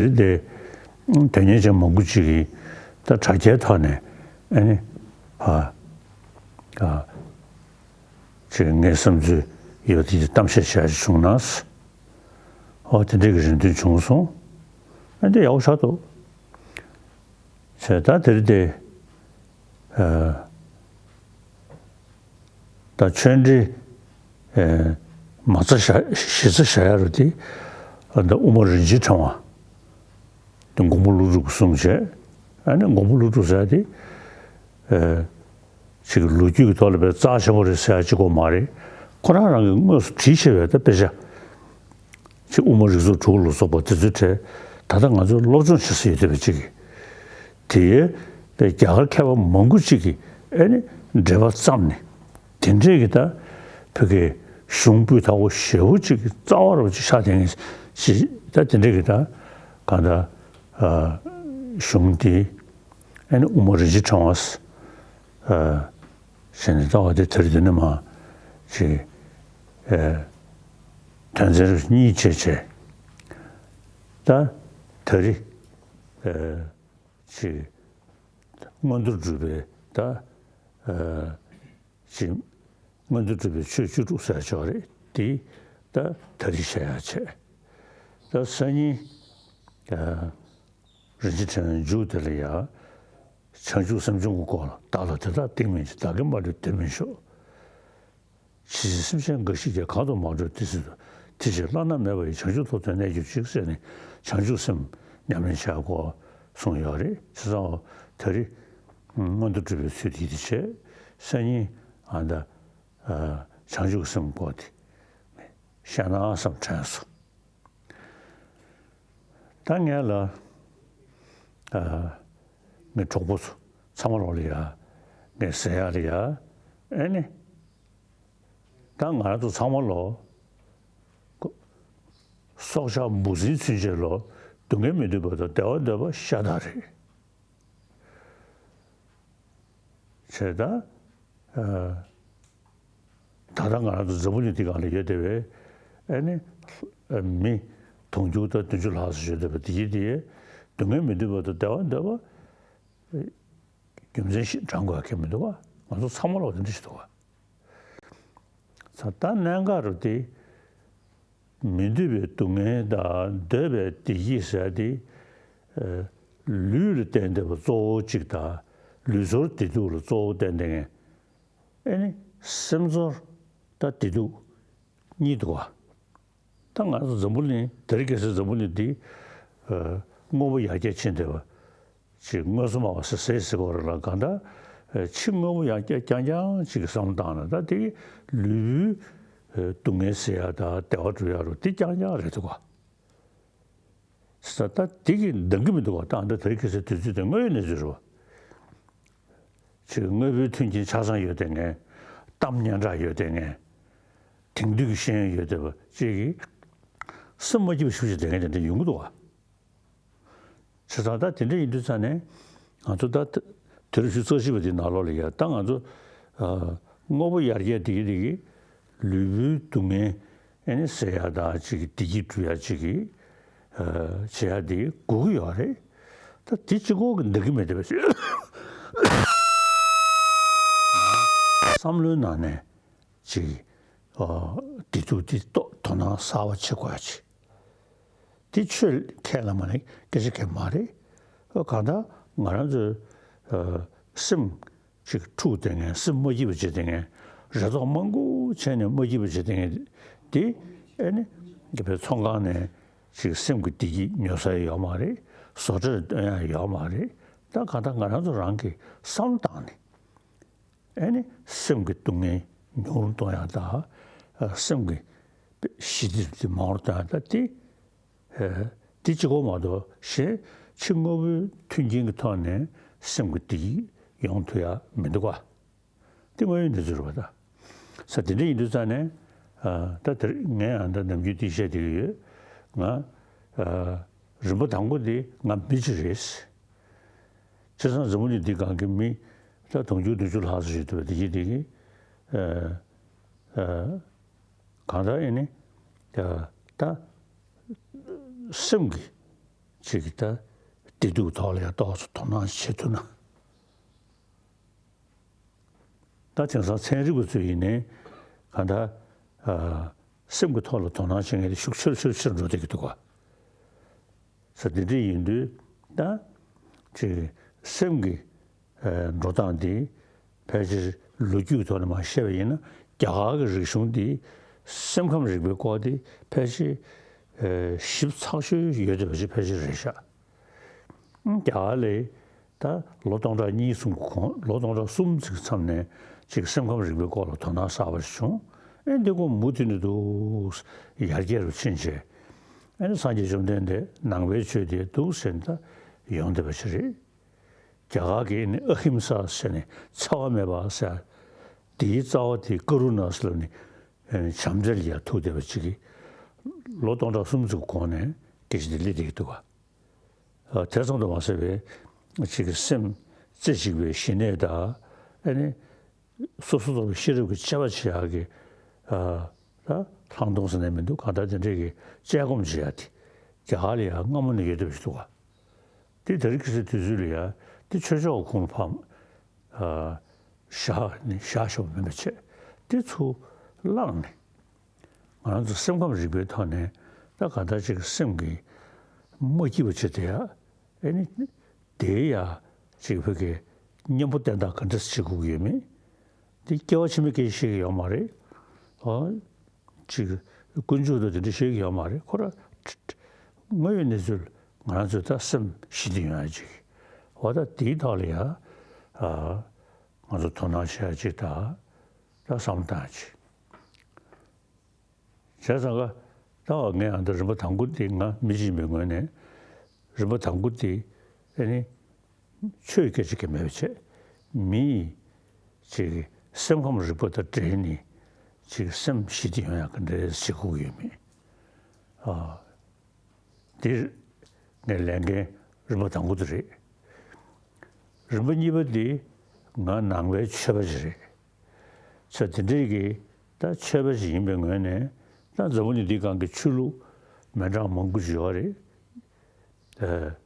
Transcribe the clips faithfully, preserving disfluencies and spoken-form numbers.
རེད་དེ། དོན་གཉེར་ཅན་མང་པོ་ཅིག་གིས་ད་དྲ་རྒྱའི་ཐོག་ནས་ཨ་ནི་ཕ་ཨ་ཅིག་ངའི་བསམ་ཚུལ་ཡོད་དེ་གཏམ་བཤད་བྱ་ཞིག་བྱུང་ན། ཨོ་དེ་འདྲའི་གི་རེ་འདུན་བྱུང་སོང་། ཨ་འདི་ཡག་པོ་ཆགས་འདུག་བྱས། ད་དེ་རེད་དེ། ཨ། ད་ཆོས་འབྲེལ་ཨེ་མ་རྩ་བཞག་གཞི་རྩ་བཞག་ཡ་རུ་དེ། ཨ་ད་དབུ་མ་རིན་ཆེན་ཕྲེང་བ་དེ་མགོན་པོ་ཀླུ་སྒྲུབ་ཀྱིས་གསུངས་བྱས། ཨ་ནི་མགོན་པོ་ཀླུ་སྒྲུབ་ཟེར་ཡ་དེ་ཨེ་ཅིག་ལོ་རྒྱུས་ཀྱི་ཐོག་ལ་དཔེ་རྩ་ཆེན་པོ་རེད་ཟེར་ཡ་གཅིག་པོ་མ་རེད། ཁོ་རང་རང་གིས་དངོས་སུ་བྲིས་བྱས་པའི་ད་དཔེ་ཆ། ཅིག་དབུ་མ་རིགས་ཚོགས་དྲུག་ལ་སོགས་པ་དེ་ཚོའི་གྲས་ད་ལྟ་ང་ཚོས་སློབ་སྦྱོང་བྱེད་ས་ཡོད་བསྡད་པ་ཅིག་གིས། དེ་ཡས་རྒྱ་གར་མཁས་པ་མང་པོ་ཅིག་གིས་ཨེ་ནི་འགྲེལ་པ་བརྩམས་ནས། དེ་འདྲས་ཀྱི་ད་བོད་ཀྱི་གཞུང་སྤུས་དག་པོ་ཞེ་པོ་ཅིག་གི་རྩ་བ་རུ་ཅིག་ཆགས་བསྡད་མཁན་ཅིག་ད་དེ་འདྲས་ཀྱི་ད་གང་ལྟར་ཨ་གཞུང་འདི་ཨེ་ནི་དབུ་མ་རིན་ཆེན་ཕྲེང་བ་ཨ་ཟེར་ནས་ད་བ་དེ་དེ་རིང་འདི་ནས་མར་ཅིག་ཨེ་དོན་ཚན་རིམ་གཉིས་བྱས་བྱས། ད་ད་རེས་ཨེ་ཅིག་མངོན་མཐོ་གྲུབ་པའི་ད་ཨེ་ཅིག་མངོན་མཐོ་གྲུབ་པའི་ཆོས་བཅུ་དྲུག་ཟེར་ཆོག་རེད་དེ། ད་ད་རེས་བཤད་ཡ་བྱས། ད་སང་ཉིན་ཨེ་རིན་ཆེན་ཕྲེང་བའི་མཇུག་དེ་ལ་ཡ། བྱང་ཆུབ་སེམས་སྦྱོང་གི་སྐོར་ལ། བདག་ལ་དེ་དག་སྟེར་མིན་ཕྱིར། བདག་གིས་མ་བསྒྲུབས་དེར་མི་ཆོག་ཇི་སྲིད་སེམས་ཅན་འགའ་ཞིག་ཀྱང་། གང་དུ་མ་འགྲོ་དེ་སྲིད་དུ། དེ་ཕྱིར་བླ་ན་མེད་པ་ཡི། བྱང་ཆུབ་ཐོབ་ཐོབ་གནས་གྱུར་ཅིག་ཟེར་ནས་བྱང་ཆུབ་སེམས་ཉམས་ལེན་བྱ་དགོས་གསུངས་ཡོད་རེད། བྱས་ཙང་ད་རེས་མངོན་མཐོ་གྲུབ་པའི་ཚུལ་དེ་དེ་བྱས། སང་ཉིན་ཨ་ད་བྱང་ཆུབ་སེམས་སྐོར་དེ་བཤད་ན་བསམ་དྲན་སོང་། ད་ངས་ལ་ཨ་ངའི་གྲོགས་པོ་ཚོ་ཚང་མ་ལོག་ལ་ཡ། ངས་ཟེར་ཡ་ལ་ཡ། ཨེ་ནི། ད་ང་རང་ཚོ་ཚང་མ་ལོ། སྲོག་ཆགས་འབུ་སྲིན་ཚུན་ཆད་ལོ། སྡུག་བསྔལ་མི་འདོད་པ་དང་བདེ་བ་འདོད་པ་ཤ་སྟག་རེད། བྱས་ད། ཨ། ད་ལྟ་ང་རང་ཚོ་འཛམ་བུ་གླིང་འདི་སྒང་ལ་ཡོད་བསྡད་པའི་ཨ་ནི་མི་དུང་ཕྱུར་དང་བདུན་ཅུ་ལྷག་ཙམ་ཡོད་བསྡད་པ་འདི་ཡིན་དེ། སྡུག་བསྔལ་མི་འདོད་པ་དང་བདེ་བ་འདོད་པ། རྒྱུ་མཚན་ཞིག་བགྲང་དགོས་ཡ་གང་ཡང་མི་འདུག་ག་ང་ཚོ་ཚང་མ་ལོག་དེ་འདྲ་ཞིག་འདུག་ག་ད་གནད་འགག་རུ་དེ། མི་འདོད་པའི་སྡུག་བསྔལ་དང་འདོད་པའི་བདེ་སྐྱིད་ཟེར་ཡ་དེ། ཨ། ལུས་ལ་བརྟེན་བསྡད་པ་གཙོ་བོ་གཅིག་དང་། ལུས་ཚོར་བདེ་སྡུག་ལ་གཙོ་བོ་བརྟེན་བསྡད་མཁན། ཨེ་ནི་སེམས་ཚོར་དང་བདེ་སྡུག་གཉིས་འདུག་ག་ད་ང་ཚོ་འཛམ་བུ་གླིང་དེ་རིང་ཁ་སང་འཛམ་བུ་གླིང་འདི། ཨ། དངོས་པོ་ཡར་རྒྱས་ཕྱིན་བསྡད་པ། ཅིག་དངོས་སུ་སྨྲ་བ་ཟེར་ཟེར་ཟེར་གོ་རེད་ལ། གང་ལྟར་ཕྱི་དངོས་པོ་ཡར་རྒྱས་རྐྱང་རྐྱང་ཅིག་གི་བསམ་བློ་བཏང་ན། ད་དེ་ལུས་པོའི་སྡུག་བསྔལ་སེལ་ཡ་དང་བདེ་བ་སྒྲུབ་ཡ་རུ་དེ་རྐྱང་རྐྱང་རེད་འདུག་ག་ད་དེ་གི་འདང་གི་མི་འདུག་ག་ད་ལྟ་དེ་རིང་ཁ་སང་དུས་ཚོད་དེ་དངོས་ཡོད་གནས་ཚུལ་རེད་བ། ཅིག་དངོས་པོའི་མཐུན་རྐྱེན་ཆ་ཚང་ཡོད་བསྡད་མཁན། གཏམ་སྙན་གྲགས་ཡོད་བསྡད་མཁན། དེང་དུས་ཀྱི་ཤེས་ཡོན་ཡོད་བསྡད་པ་ཅིག་གིས་སེམས་མ་སྐྱིད་པ་ཞེ་པོ་ཅིག་བསྡད་མཁན་དེ་འདྲ་ཡོང་གི་འདུག་ག་བྱས་ཙང་ད་དེ་འདྲ་ཡིན་དུས་ཙང་ནས་ང་ཚོ་ད་དུས་རབས་ཉི་ཤུ་རྩ་གཅིག་པ་འདིའི་ནང་ལོགས་ལ་ཡ། ད་ང་ཚོ་ཨ་དངོས་པོ་ཡར་རྒྱས་དེ་གི་དེ་གི་ལུས་པོའི་སྡུག་བསྔལ་ཨེ་ནི་སེལ་ཡ་དང་ཅིག་གི་བདེ་སྐྱིད་སྒྲུབ་ཡ་ཅིག་གི་ཨ་བྱེད་ཡ་དེ་དགོས་ཀྱི་ཡོད་རེད། ད་དེ་གཅིག་པོ་གིས་འདང་གི་མེད་བསྡད་པ་བསམ་བློའི་ནང་ནས་ཅིག་ཨ་བདེ་སྡུག་དེ་ཏོག་དོ་སྣང་གསར་པ་བྱེད་དགོས་ཡ་ཅིག་དེ་ཆོས་ཁས་ལེན་མ་ནི་སྐད་ཆ་གང་ཡང་མ་རེད། གང་ལྟར་ང་རང་ཚོའི་ཨ་སེམས་ཅིག་འཁྲུགས་བསྡད་མཁན། སེམས་མ་སྐྱིད་པ་བྱེད་བསྡད་མཁན། རེ་དོགས་མང་པོ་བྱས་ནས་མ་སྐྱིད་པ་བྱེད་བསྡད་མཁན་དེ་ཨེ་ནི་དཔེ་ཚོང་ཁང་ནས་ཅིག་སེམས་ཀྱི་བདེ་སྐྱིད་ཉོ་ས་ཡོད་མ་རེད། བཟོ་གྲྭར་སྟོན་ཡ་ཡོད་མ་རེད། ད་གང་ལྟར་ང་རང་ཚོ་རང་གིས་བསམ་བློ་བཏང་ནས། ཨེ་ནི་སེམས་ཀྱི་སྡུག་བསྔལ་ཉུང་རུ་གཏོང་ཡ་དང་། ཨ་སེམས་ཀྱི་ཞི་བདེ་དེ་མང་རུ་གཏོང་ཡ་དང་། དེ་ཨ་དེ་གཅིག་པོ་མ་གཏོགས་གཞན་ཕྱི་དངོས་པོའི་མཐུན་རྐྱེན་གྱི་ཐོག་ནས་སེམས་ཀྱི་བདེ་སྐྱིད་ཡོང་ཐུབ་ཡ་མི་འདུག་ག་དེ་དངོས་ཡོད་གནས་ཚུལ་རེད་པ། ད་ས་དེ་འདྲ་ཡིན་དུས་ཙང་ནས་ཨ་ད་དེར་ངས་ཨ་ད་ནམ་རྒྱུན་དེ་བཤད་བསྡད་ཀྱི་ཡོད། ང་ཨ་རིམ་པ་དང་པོ་དེ་ང་མི་གཅིག་རེད། བྱས་ཙང་འཛམ་བུ་གླིང་འདི་སྒང་གི་མི་ད་དུང་ཕྱུར་བདུན་ཅུ་ལྷག་ཙམ་ཞིག་འདུག་པ། དེ་གི་དེ་གི་ཨ་ཨ་གང་ལྟར་ཨེ་ནི་ད་ད་སེམས་ཀྱི་ ཅིག་གི་ད་བདེ་སྡུག་ཐོག་ལ་ཡང་ཏོག་ཙམ་དོ་སྣང་བྱེད་ཐུབ་ན། ད་དེང་སང་ཚན་རིག་པ་ཚོ་ཡིན་ནའི་གང་ལྟར་ཨ་སེམས་ཀྱི་ཐོག་ལ་དོ་སྣང་བྱེད་མཁན་དེ་ཤུགས་ཆེ་རུ་ཆེ་རུ་ཆེ་རུ་འགྲོ་བསྡད་ཀྱི་འདུག་ག་ས་དེ་འདྲ་ཡིན་དུས་ད་ཅིག་སེམས་ཀྱི་ཨ་འགྲོ་སྟངས་དེ་ཕལ་ཆེར་ལོ་རྒྱུས་ཀྱི་ཐོག་ནས་མར་བཤད་པ་ཡིན་ན། རྒྱ་གར་གྱི་རིག་གཞུང་འདི་སེམས་ཁམས་རིག་པའི་སྐོར་དེ་ཕལ་ཆེར་ཨ་ཞིབ་ཚགས་ཤོས་ཡོད་བསྡད་པ་ཅིག་ཕལ་ཆེར་རེད་ཤག་རྒྱ་གར་ལ་ད་ལོ་སྟོང་ཕྲག་གཉིས་གསུམ་གྱི་གོང་། ལོ་སྟོང་ཕྲག་གསུམ་ཙམ་གྱི་མཚམས་ནས་ཅིག་སེམས་ཁམས་རིག་པའི་སྐོར་ལ་དོ་སྣང་གསར་པ་ཞིག་བྱུང་། ཨེ་འདི་ཁོ་མུ་མཐུད་ནས་འདུག་ཡར་རྒྱས་རུ་ཕྱིན་བྱས། ཨེ་ནི་སངས་རྒྱས་བཅོམ་ལྡན་འདས་ནང་པའི་ཆོས་དེ་འདུག་ཟེར་ནས་ད་ཡོང་བསྡད་པ་ཞིག་རེད། རྒྱ་གར་གྱི་ཨེ་ནི་ཨ་ཧིམ་ས་ཟེར་ནས་འཚེ་བ་མེད་པ་ཟེར། དེའི་རྩ་བ་དེ་ཀ་རུ་ཎ་ཟེར་ལབ་ནས་ཨེ་ནི་བྱམས་བརྩེ་ལ་ཡར་ཐུག་བསྡད་པ་ཅིག་གིས་ལོ་སྟོང་ཕྲག་གསུམ་ཙམ་གོང་ནས་སྐད་ཆ་དེ་སླེབས་བསྡད་ཀྱི་འདུག་ག་ཨ་དེ་ཙམ་དུ་མ་ཟད་པའི་ཅིག་གི་སེམས་རྩེ་གཅིག་པའི་ཞི་གནས་དང་། ཨ་ནི་སོ་སོ་རྟོགས་པའི་ཤེས་རབ་ཀྱི་དཔྱད་པ་བྱེད་ཡག་གི་ཨ་ད་ལྷག་མཐོང་ཟེར་ན་མི་འདུག་གང་ལྟར་དེ་འདྲས་ཀྱི་དཔྱད་སྒོམ་བྱེད་ཡག་དེ་རྒྱ་གར་ལ་ཡང་སྔ་མོ་ནས་ཡོད་བསྡད་པ་ཞིག་འདུག་ག་དེ་དེ་རིང་ཁ་སང་དུས་ཚོད་ལ་ཡང་དེ་ཆོས་ཕྱོགས་ཁོངས་ལ་ཕར་ཨ་བཞག་ནས་བཞག་ཆོག་པ་མིན་པ་བྱས། དེ་ཚུར་བླངས་ནས་ང་རང་ཚོ་སེམས་ཁམས་རིག་པའི་ཐོག་ནས་ད་གང་ལྟར་ཅིག་སེམས་ཀྱི་མ་སྐྱིད་པ་བྱེད་བསྡད་ཡག་ཨེ་ནི་དེའི་ཡང་ཅིག་བོད་ཀྱི་གཉེན་པོ་བསྟེན་སྟངས་ག་འདྲ་བྱེད་དགོས་ཀྱི་ཡོད་མེད། འདི་སྐྱེ་བ་ཕྱི་མའི་སྐད་ཆ་བཤད་ཀྱི་ཡོད་མ་རེད། ཨ་ཅིག་དཀོན་མཆོག་དང་དེ་འདྲ་བཤད་ཀྱི་ཡོད་མ་རེད། ཁོ་ར་དངོས་ཡོད་གནས་ཚུལ་ང་རང་ཚོས་ད་སེམས་ཞི་བདེ་ཡོང་ཡ་ཅིག་འོ་ད་དེའི་ཐོག་ལ་ཡ་ཨ་ང་ཚོ་དོ་སྣང་བྱེད་ཡ་ཅིག་དང་། ད་བསམ་བློ་བཏང་ཡ་ཅིག་བྱས་ཙང་ཀ་ད་བ་ངས་ཨ་འདི་རིམ་པ་དང་པོ་འདི་ང་མི་གཅིག་པའི་ངོས་ནས། རིམ་པ་དང་པོ་འདི་ཨ་ནི་ཆོས་སྐད་ཆ་གི་མེད་པ་བྱས། མིའི་ཅིག་སེམས་ཁམས་རིག་པ་དང་འབྲེལ་ནས་ཅིག་སེམས་ཞི་བདེ་ཡོང་ཡག་གི་འདྲ་བྱེད་དགོས་ཀྱི་ཡོད་མེད། ཨ། འདིར་ངས་ལས་འགན་རིམ་པ་དང་པོ་དེ་རེད། རིམ་པ་གཉིས་པ་འདི་ང་ནང་པའི་ཆོས་པ་ཞིག་རེད། ཆ་དེ་འདྲས་ཀྱི་ད་ཆོས་པ་ཞིག་ཡིན་པའི་ངོས་ནས་ད་འཛམ་བུ་གླིང་འདིའི་སྒང་གི་ཆོས་ལུགས་མི་འདྲ་བ་མང་པོ་ཞིག་ཡོད་རེད། ཨ།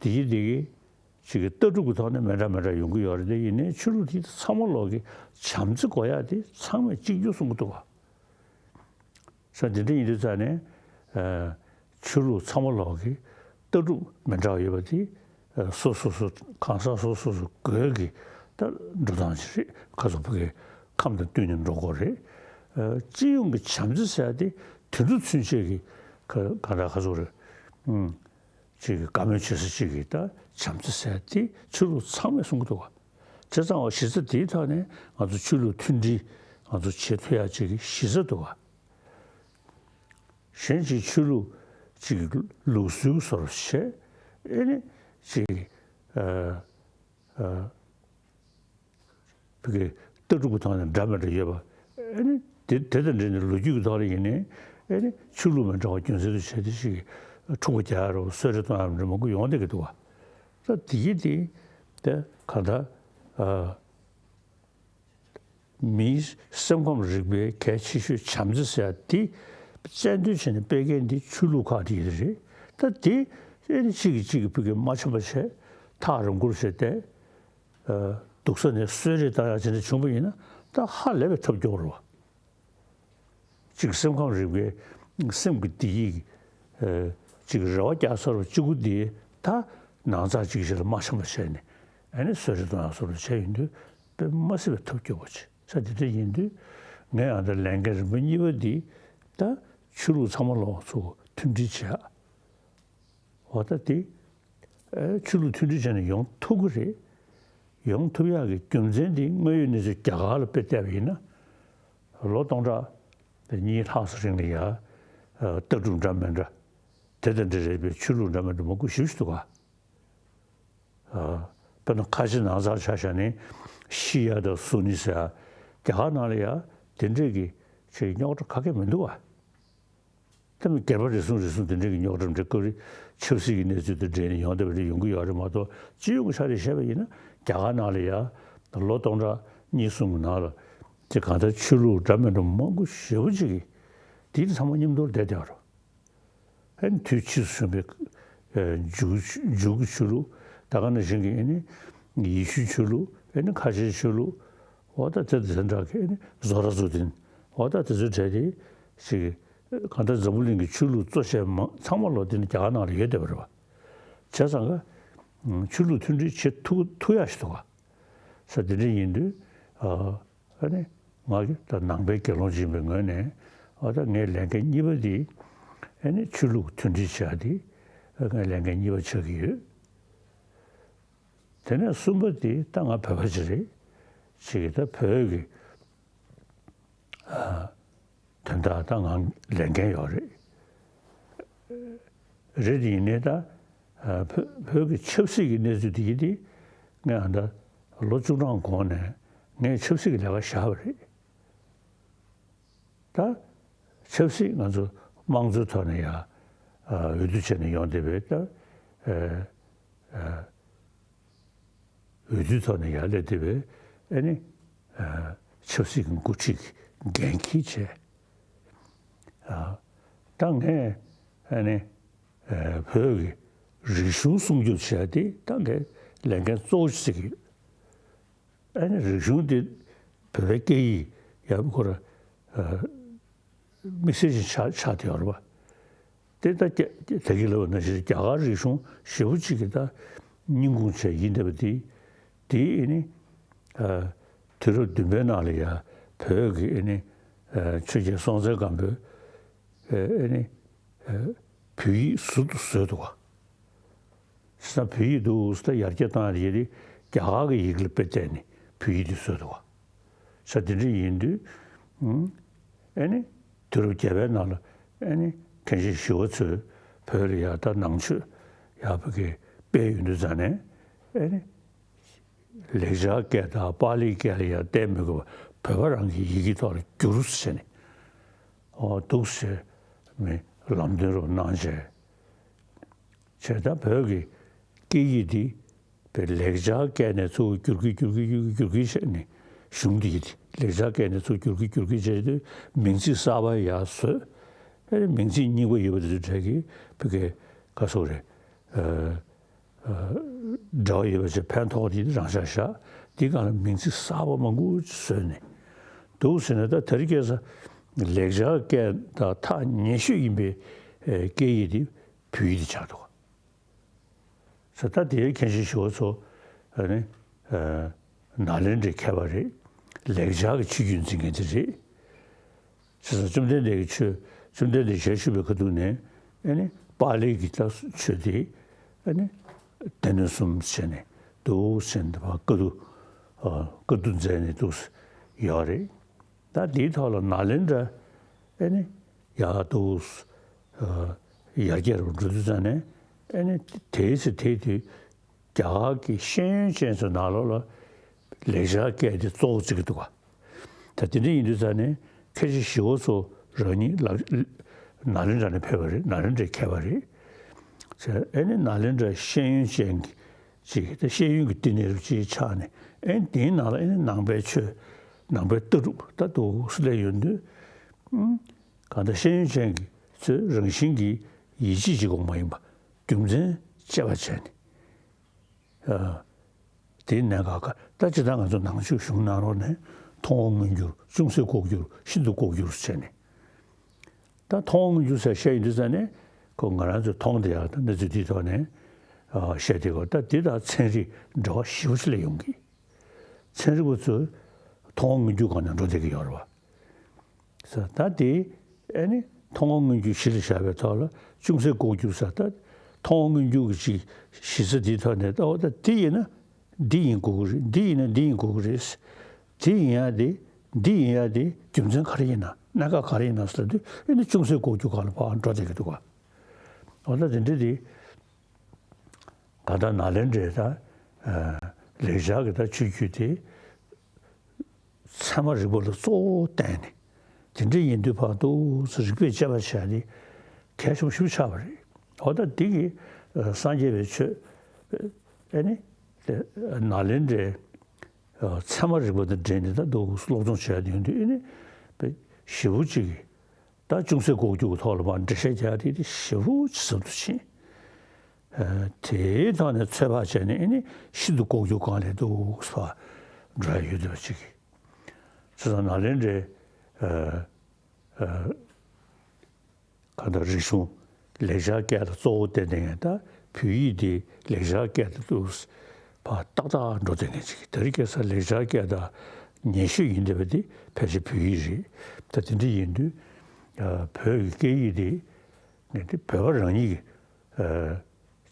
དེ་གི་དེ་གི་ཅིག་གི་ལྟ་གྲུབ་ཀྱི་ཐོག་ནས་མི་འདྲ་མི་འདྲ་ཡོང་གི་ཡོད་རེད། དེ་ཡིན་ནའི་ཆོས་ལུགས་དེ་ཚང་མ་ལོག་གི་བྱམས་བརྩེ་དགོས་ཡག་དེ་ཚང་མས་གཅིག་གྱུར་གསུང་གི་འདུག་བ། ས་འདི་འདྲ་ཡིན་དུས་ཙང་ནས་ཨ་ཆོས་ལུགས་ཚང་མ་ལོག་གི་ལྟ་གྲུབ་མི་འདྲ་བ་ཡོད་པ་དེ་ཨ་སོ་སོ་སོ་གང་ཟག་སོ་སོ་སོ་སྒོས་ཀྱི་ད་འགྲོ་སྟངས་ཅིག་རེད། ཁ་སོ་བོད་ཀྱི་ཁམས་དང་བསྟུན་ནས་འགྲོ་དགོས་རེད། ཨ་སྤྱི་ཡོངས་ཀྱི་བྱམས་བརྩེ་ཟེར་ཡ་དེ་དུད་འགྲོ་ཚུན་ཆད་ཀྱི་ག་ག་འདྲ་ཁ་སོ་རེད། ཨུམ། ཅིག་གི་བཀའ་མོལ་བྱེད་ས་ཅིག་གི་ད་བྱམས་བརྩེ་ཟེར་དེ་ཆོས་ལུགས་ཚང་མས་གསུང་གི་འདུག་བ། བྱས་ཙང་བ་གཞི་རྩ་དེའི་ཐོག་ནས་ང་ཚོ་ཆོས་ལུགས་མཐུན་སྒྲིལ་ང་ཚོ་བྱེད་ཐུབ་ཡག་ཅིག་གི་གཞི་རྩ་འདུག་བ། གཞན་གྱི་ཆོས་ལུགས་ཅིག་གི་ལུགས་སྲོལ་བཟོ་འདྲ་བྱས། ཨེ་ནི་ཅིག་ཨ་ཨ། བོད་ཀྱི་ལྟ་གྲུབ་ཀྱི་ཐོག་ནས་འདྲ་མི་འདྲ་ཡོད་པ། ཨེ་ནི་དེ་དེ་དང་འབྲེལ་ནས་ལོ་རྒྱུས་ཀྱི་ཐོག་ལ་ཡིན་ནའི་ཨེ་ནི་ཆོས་ལུགས་མི་འདྲ་བ་རྒྱུ་མཚན་དུ་བྱས་ཏེ་ཞིག་འཁྲུག་པ་རྒྱག་ཡ་རོ་གསོད་རེས་གཏོང་ཡ་མི་འདྲ་མང་པོ་ཡོང་བསྡད་ཀྱི་འདུག་བ། ད་དེ་གི་དེ་དེ་ག་ད་ཨ་མིའི་སེམས་ཁམས་རིག་པའི་གལ་ཆེ་ཤོས་བྱམས་བརྩེ་ཟེར་ཡ་དེ་རྩལ་འདོན་བྱས་ནས་སྤེལ་མཁན་དེ་ཆོས་ལུགས་ཁག་དེ་རེད། ད་དེ་ཨེ་ནི་གཅིག་གིས་གཅིག་གི་བུ་གའི་མ་འཆམ་པ་བྱས་ཐག་རིང་པོར་བྱས་ཏེ། ཨ་སྡུག་ས་ནས་གསོད་རེས་བཏང་ཡག་ཅིག་འདྲ་བྱུང་བ་ཡིན་ན་ད་ཧ་ལས་པའི་ཐབས་སྐྱོ་བོ་རེད་བ། གཅིག་སེམས་ཁམས་རིག་པའི་སེམས་ཀྱི་བདེ་སྐྱིད་ཀྱི་ཨ་གཅིག་རེ་བ་རྒྱག་ཚར་བ་གཅིག་པུ་དེ་ད་ནང་ཚགས་གཅིག་ཞིག་ལ་མ་འཆམ་པ་བྱས་ནས་ཨ་ནི་གསོད་རེས་གཏོང་ཡག་བཟོ་འདྲ་བྱས་ཡོང་དུས་དཔེ་མ་སྲིད་པའི་ཐབས་སྐྱོ་བོ་ཅིག་ས་དེ་འདྲ་ཡིན་དུས་ངས་ཨ་ད་ལས་འགན་རིམ་པ་གཉིས་པ་འདི་ད་ཆོས་ལུགས་ཚང་མ་ལོག་ཚུར་མཐུན་སྒྲིལ་བྱས། འོ་ད་དེ་ཨེ་ཆོས་ལུགས་མཐུན་སྒྲིལ་བྱས་ནས་ཡོང་ཐུབ་ཀྱི་རེད། ཡོང་ཐུབ་ཡག་གི་རྒྱུ་མཚན་དེ་དངོས་ཡོད་གནས་ཚུལ་རྒྱ་གར་ལ་དཔེ་བལྟས་པ་ཡིན་ན། ལོ་སྟོང་ཕྲག་གཉིས་ལྷག་ཙམ་རིང་ལ་ཡ་ཨ་ལྟ་གྲུབ་འདྲ་མི་འདྲ་དེ་དང་འབྲེལ་བའི་ཆོས་ལུགས་འདྲ་མི་འདྲ་མང་པོ་ཞེ་པོ་ཞིག་འདུག་ག་ཨ་དཔེར་ན་ཁ་ཆེ་ནང་ཚགས་ཆ་བཞག་ནས་ཤི་ཡ་དང་གསོན་ནི་ཟེར་ཡ་རྒྱ་གར་ནང་ལ་ཡ་དེ་འདྲས་ཀྱི་ཆེས་རྙོག་དྲ་ག་གེ་མི་འདུག་ག་ད་མི་སྒེར་པ་རེ་ཟུང་རེ་ཟུང་དེ་འདྲའི་གི་རྙོག་དྲ་འདྲ་སྐབས་རེ་ཆབ་སྲིད་ཀྱི་གནས་ཚུལ་དང་འབྲེལ་ནས་ཡོང་བསྡད་པ་རེ་ཡོང་གི་ཡོད་རེད་མ་གཏོགས། སྤྱི་ཡོངས་ཀྱི་ཆ་ནས་བཤད་པ་ཡིན་ན་རྒྱ་གར་ནང་ལ་ཡ་ལོ་སྟོང་ཕྲག་གཉིས་གསུམ་གྱི་ནང་ལ་དེ་གང་ལྟར་ཆོས་ལུགས་འདྲ་མི་འདྲ་མང་པོ་ཞེ་པོ་ཅིག་གིས་དེ་ཚང་མ་མཉམ་དུ་བསྡད་བསྡད་པ་རེད། ཨ་ནི་དུས་ཕྱིས་སུ་བྱུང་བའི་ ཨེ་འཇུག་འཇུག་གི་ཆོས་ལུགས། ད་ག་ནང་བཞིན་གྱི་ཨེ་ནི་ཡེ་ཤུའི་ཆོས་ལུགས། ཨེ་ནི་ཁ་ཆེའི་ཆོས་ལུགས། འོ་ད་དེ་དེ་འདྲ་གི་ཨེ་ནི་ཟོ་ར་ཟོ་ཏིན། འོ་ད་དེ་ཚོའི་གྲས་དེ་ཅིག་གང་ལྟར་འཛམ་བུ་གླིང་གི་ཆོས་ལུགས་གཙོ་ཆེ་མང་ཚང་མ་ལོ་དེ་ནི་རྒྱ་གར་ནང་ལ་ཡོད་བསྡད་པ་རེད་པ། བྱས་ཙང་ཀ་ཆོས་ལུགས་མཐུན་སྒྲིལ་བྱེད་ཐུབ་ཐུབ་ཡག་ཞིག་འདུག་ག། ས་དེ་འདྲ་ཡིན་དུས། ཨ་ཨ་ནི་ང་གི་ད་ནང་པའི་དགེ་སློང་ཅིག་ཡིན་པའི་ངོས་ནས། ཨ་ད་ངའི་ལས་འགན་གཉིས་པ་དེ་ཨ་ནི་ཆོས་ལུགས་མཐུན་སྒྲིལ་བྱ་ཡག་དེ་ཨ་ངའི་ལས་འགན་གཉིས་པ་ཆགས་ཀྱི་ཡོད། དེ་ནས་གསུམ་པ་དེ་ད་ང་བོད་པ་ཅིག་རེད། ཅིག་གིས་ད་བོད་ཀྱི་ཨ་དོན་དག་ད་ང་ལས་འགན་ཡོད་རེད། རེད་དེ་ཡིན་ནའི་ད་ཨ་བོད་བོད་ཀྱི་ཆབ་སྲིད་ཀྱི་གནས་ཚུལ་དེ་གི་དེ་ངས་ཨ་ད་ལོ་བཅུ་གྲངས་གོང་ནས་ངས་ཆབ་སྲིད་ཀྱི་ལས་ཀ་བཞག་པ་རེད། ད་ཆབ་སྲིད་ང་ཚོ་དམངས་གཙོའི་ཐོག་ནས་ཡ་ཨ་འོས་བསྡུ་བྱས་ནས་ཡོང་བསྡད་པའི་ད་ཨ་ཨ་འོས་བསྡུའི་ཐོག་ནས་ཡར་སླེབས་བསྡད་པའི་ཨ་ནི་ཨ་ཆབ་སྲིད་ཀྱི་འགོ་ཁྲིད་ཀྱི་འགན་འཁྱེར་བྱས། ཨ་ད་ངས་ཨ་ནི་ཨ་བོད་ཀྱི་རིག་གཞུང་སྲུང་སྐྱོབ་བྱས་ཏེ་ད་ངས་ལས་འགན་གཙོ་བོ་ཞིག་བརྩི་གི་ཡོད། ཨ་ནི་རིག་གཞུང་དེ་བོད་པའི་སྐད་ཡིག་ཡག་པོ་ཁོ་ར་ཨ་དམིགས་བསལ་ཞིག་ཆགས་ཆགས་བསྡད་ཡོད་རེད་པ། དེ་ལྟ་སྐད་ད་གིན་ལབ་པ་ནང་བཞིན་རྒྱ་གར་རིག་གཞུང་ཞེ་པོ་ཅིག་གི་ད་སྙིང་ཁུང་བྱས་ཡིན་བསྡད་པ་དེ། དེ་ཨེ་ནི་ཨ་དུས་རབས་བདུན་པའི་ནང་ལ་ཡ་བོད་ཀྱི་ཨེ་ནི་ཨ་ཆོས་རྒྱལ་སྲོང་བཙན་སྒམ་པོས་ཨེ་ཨེ་ནི་ཨ་བོད་ཡིག་ཟུར་དུ་བཟོས་འདུག་ག། བྱས་ཙང་བོད་ཡིག་འདུག་ཟེར་ཡར་རྒྱས་བཏང་ཡ་དེ་རྒྱ་གར་གྱི་ཡི་གེ་ལ་དཔེ་བལྟས་ནས་བོད་ཡིག་དེ་བཟོས་འདུག་ག། ས་དེ་འདྲ་ཡིན་དུས། ཨ་ནི་དུས་རབས་བརྒྱད་པའི་ནང་ལ་ཨ་ནི་མཁན་ཆེན་ཞི་བ་འཚོས་བོད་ལ་ཡ་ད་ནང་ཆོས་ཡག་པོ་གི་སྤེལ་ཡོང་དུས་ཙང་ནས། ཨ་ནི་ལེགས་སྦྱར་སྐད་དང་པཱ་ལིའི་སྐད་ལ་ཡ་བལྟས་མི་དགོས་པ་བོད་པ་རང་གི་ཡི་གེ་ཐོག་ལ་བསྒྱུར་ཟེར་ནས། ཨོ་འདུག་ཟེར་མི་ལམ་སྟོན་རོགས་གནང་བྱས། བྱས་ཙང་བོད་ཀྱི་སྐད་ཡིག་འདི་བོད་ལེགས་སྦྱར་སྐད་ནས་ཚུར་བསྒྱུར་གི་བསྒྱུར་གི་བསྒྱུར་གི་བསྒྱུར་གི་བྱས་ནས། གཞུང་འདི་ལེགས་སྦྱར་སྐད་ནས་ཚུར་བསྒྱུར་གི་བསྒྱུར་གི་བྱས་དུས་མིང་ཚིག་གསར་པ་ཡར་བཟོས། ཨེ་མིང་ཚིག་རྙིང་པ་ཡོད་པ་དེ་ཚོ་བྲལ་གི་བོད་སྐད་ག་སོག་རེད། ཨ་ཨ་འབྲེལ་བ་ཡོད་པ་ཅིག་ཕན་ཐོགས་དེ་རང་ཤག་ཤག་དེའི་སྒང་ལ་མིང་ཚིག་གསར་པ་མང་པོ་ཅིག་བཟོས་ནས་འདུག་ཟེར་ནས། ད་དེ་རིང་ཁ་སང་ལེགས་སྦྱར་སྐད་དང་ཐག་ཉེ་ཤོས་ཡིན་པའི་ཨེ་སྐད་ཡིག་དེ་བོད་ཡིག་དེ་ཆགས་འདུག་ག། ས་ད་དེའི་མཁན་ཆེན་ཞི་བ་འཚོ་ཨ་ནི་ཨ་ནཱ་ལེནྡྲའི་མཁས་པ་རེད། ལེགས་སྦྱར་གྱི་ཆོས་བརྒྱུད་འཛིན་མཁན་དེ་རེད། བྱས་ཙང་བཅོམ་ལྡན་འདས་ཀྱི་ཆོས། བཅོམ་ལྡན་འདས་ཞལ་བཞུགས་པའི་ཁ་ཐུག་ནས་ཨ་ནི་པཱ་ལིའི་གི་ད་ཆོས་དེ་ཨ་ནི་སྡེ་སྣོད་གསུམ་བྱས་ནས་འདུག་ཟེར་ནས་བཀའ་བསྡུ་ཨ་བཀའ་བསྡུ་མཛད་ནས་འདུག་ཡོད་རེད། ད་འདིའི་ཐོག་ལ་ནཱ་ལེནྡྲ་ཨེ་ནི་ཡག་འདུག་ཨ་ཡར་རྒྱས་རུ་འགྲོ་དུས་ཙང་ནས། ཨེ་ནི་དེའི་ཚེ་དེའི་དུས་རྒྱ་གར་གྱི་ཤེས་ཡོན་ཅན་ཚོའི་ནང་ལོགས་ལ་ལེགས་སྦྱར་སྐད་དེ་གཙོ་བོ་བརྩི་གི་འདུག་ག། ད་དེ་འདྲ་ཡིན་དུས་ཙང་ནས་མཁན་ཆེན་ཞི་བ་འཚོ་རང་ཉིད་ལ་ནཱ་ལེནྡྲ་ནས་ཕེབས་པ་རེད། ནཱ་ལེནྡྲའི་མཁས་པ་རེད། ཨེ་ནི་ནཱ་ལེནྡྲ་ཤེས་ཡོན་ཅན་གྱི་ཅིག་ད་ཤེས་ཡོན་གྱི་བསྟི་གནས་རུ་ཅིག་ཆགས་ནས། ཨེ་ནི་དེའི་ནང་ལ་ཨེ་ནི་ནང་པའི་ཆོས་ནང་པའི་ལྟ་གྲུབ་ད་འདུག་སེ་སླེབས་ཡོང་དུས། ཨུམ། གང་ལྟར་ཤེས་ཡོན་ཅན་གྱི་ཚོས་རང་བཞིན་གྱིས་ཡིད་ཆེས་ཀྱི་དབང་མ་ཡིན་པ་རྒྱུ་མཚན་དཔྱད་པ་བྱས་ནས། ཨ་དེའི་གནད་འགག་ག་ད་ཇི་ལྟར་ང་ཚོ་ནང་ཆོས་གཞུང་ནང་ལོགས་ནས་མཐོང་བ་མངོན་གྱུར། ཅུང་ཟད་ལྐོག་གྱུར། ཤིན་ཏུ་ལྐོག་གྱུར་བྱས་ནས། ད་མཐོང་བ་མངོན་གྱུར་ཟེར་བཤད་ཡོང་དུས་ཙང་ནས་ཁོ་ང་རང་ཚོས་མཐོང་བསྡད་ཡག་ད་གནས་ཚུལ་འདིའི་ཐོག་ནས་ཨ་བཤད་བསྡད་ཡོད། ད་འདི་དང་ཚན་རིག་འབྲེལ་བ་ཞེ་པོ་ཅིག་སླེབས་ཡོང་གི། ཚན་རིག་པ་ཚོས་མཐོང་བ་མངོན་གྱུར་སྒང་ནས་འགྲོ་བསྡད་ཀྱི་ཡོད་རེད་པ། ས་ད་དེ་ཨེ་ནི་མཐོང་བ་མངོན་གྱུར་གཞི་ལ་བཞག་པའི་ཐོག་ལ་ཅུང་ཟད་ལྐོག་གྱུར་ས། ད་མཐོང་བ་མངོན་གྱུར་གྱི་ཅིག་གཞི་རྩ་འདིའི་ཐོག་ནས། ད་འོ་ད་འདི་ཡིན་ན་འདི་ཡིན་དགོས་ཀྱི་རེད། འདི་ཡིན་ན་འདི་ཡིན་དགོས་ཀྱི་རེད། དེ་ཡིན་ཡ་དེ་འདི་ཡིན་ཡ་དེ་རྒྱུ་མཚན་ག་རེ་ཡིན་ན། གནད་འགག་ག་རེ་ཡིན་ན་ཟེར་དུས་ཨེ་ནི་ཅུང་ཟད་ལྐོག་གྱུར་སྒང་ལ་ཕར་འགྲོ་བསྡད་ཀྱི་འདུག་ག། འོ་ད་དེ་འདྲ་དེ། ད་ལྟ་ནཱ་ལེནྡྲའི་ད་ཨ་ལེགས་སྦྱར་གྱི་ད་ཆོས་བརྒྱུད་དེ་ཚད་མ་རིག་པ་ལ་གཙོ་བོ་བརྟེན་ནས། དེ་འདྲ་ཡིན་དུས་ཕར་འདུག་སེ་རིག་པས་དཔྱད་པ་བྱས་ཏེ་གལ་ཆེན་པོ་ཞེ་པོ་ཆགས་པ་རེད། འོ་ད་འདི་གི་ཨ་སངས་རྒྱས་པའི་ཆོས་ཨེ་ནི་དེ་ནཱ་ལེནྡྲའི་ཨ་ཚད་མ་རིག་པ་དང་འབྲེལ་ནས་ད་འདུག་སེ་སློབ་སྦྱོང་བྱས་ཡོང་དུས་ཨེ་ནི་དཔེ་ཞེ་པོ་ཅིག་གི་ད་ཅུང་ཟད་ལྐོག་གྱུར་གྱི་ཐོག་ལ་མར་འགྲེལ་བཤད་རྒྱག་དེ་དེ་ཞེ་པོ་ཅིག་ཟབ་ཏུ་ཕྱིན། དེའི་ཐོག་ནས་ཚོད་དཔག་བྱས་ནས་ཨེ་ནི་ཤིན་ཏུ་ལྐོག་གྱུར་སྒང་ལས་འདུག་ཟེར་བ་འགྲོ་ཡ་ཡོད་འདུག་པ་ཅིག་བྱས་ཙང་ནཱ་ལེནྡྲའི་གང་ལྟར་རིག་གཞུང་ལེགས་སྦྱར་སྐད་ལ་གཙོ་བོ་བསྟེན་བསྡད་མཁན། ད་བོད་ཡིག་འདི་ལེགས་སྦྱར་སྐད་དུ་ཕར་ཏག་ཏག་འགྲོ་བསྡད་མཁན་ཅིག་དེ་རིང་ཁ་སང་ལེགས་སྦྱར་སྐད་དང་ཉེ་ཤོས་ཡིན་བསྡད་པ་འདི་ཕལ་ཆེར་བོད་ཡིག་རེད། ད་དེ་འདྲ་ཡིན་དུས་བོད་ཀྱི་སྐད་ཡིག་འདི་ངས་འདི་བོད་པ་རང་ཉིད་ཀྱི་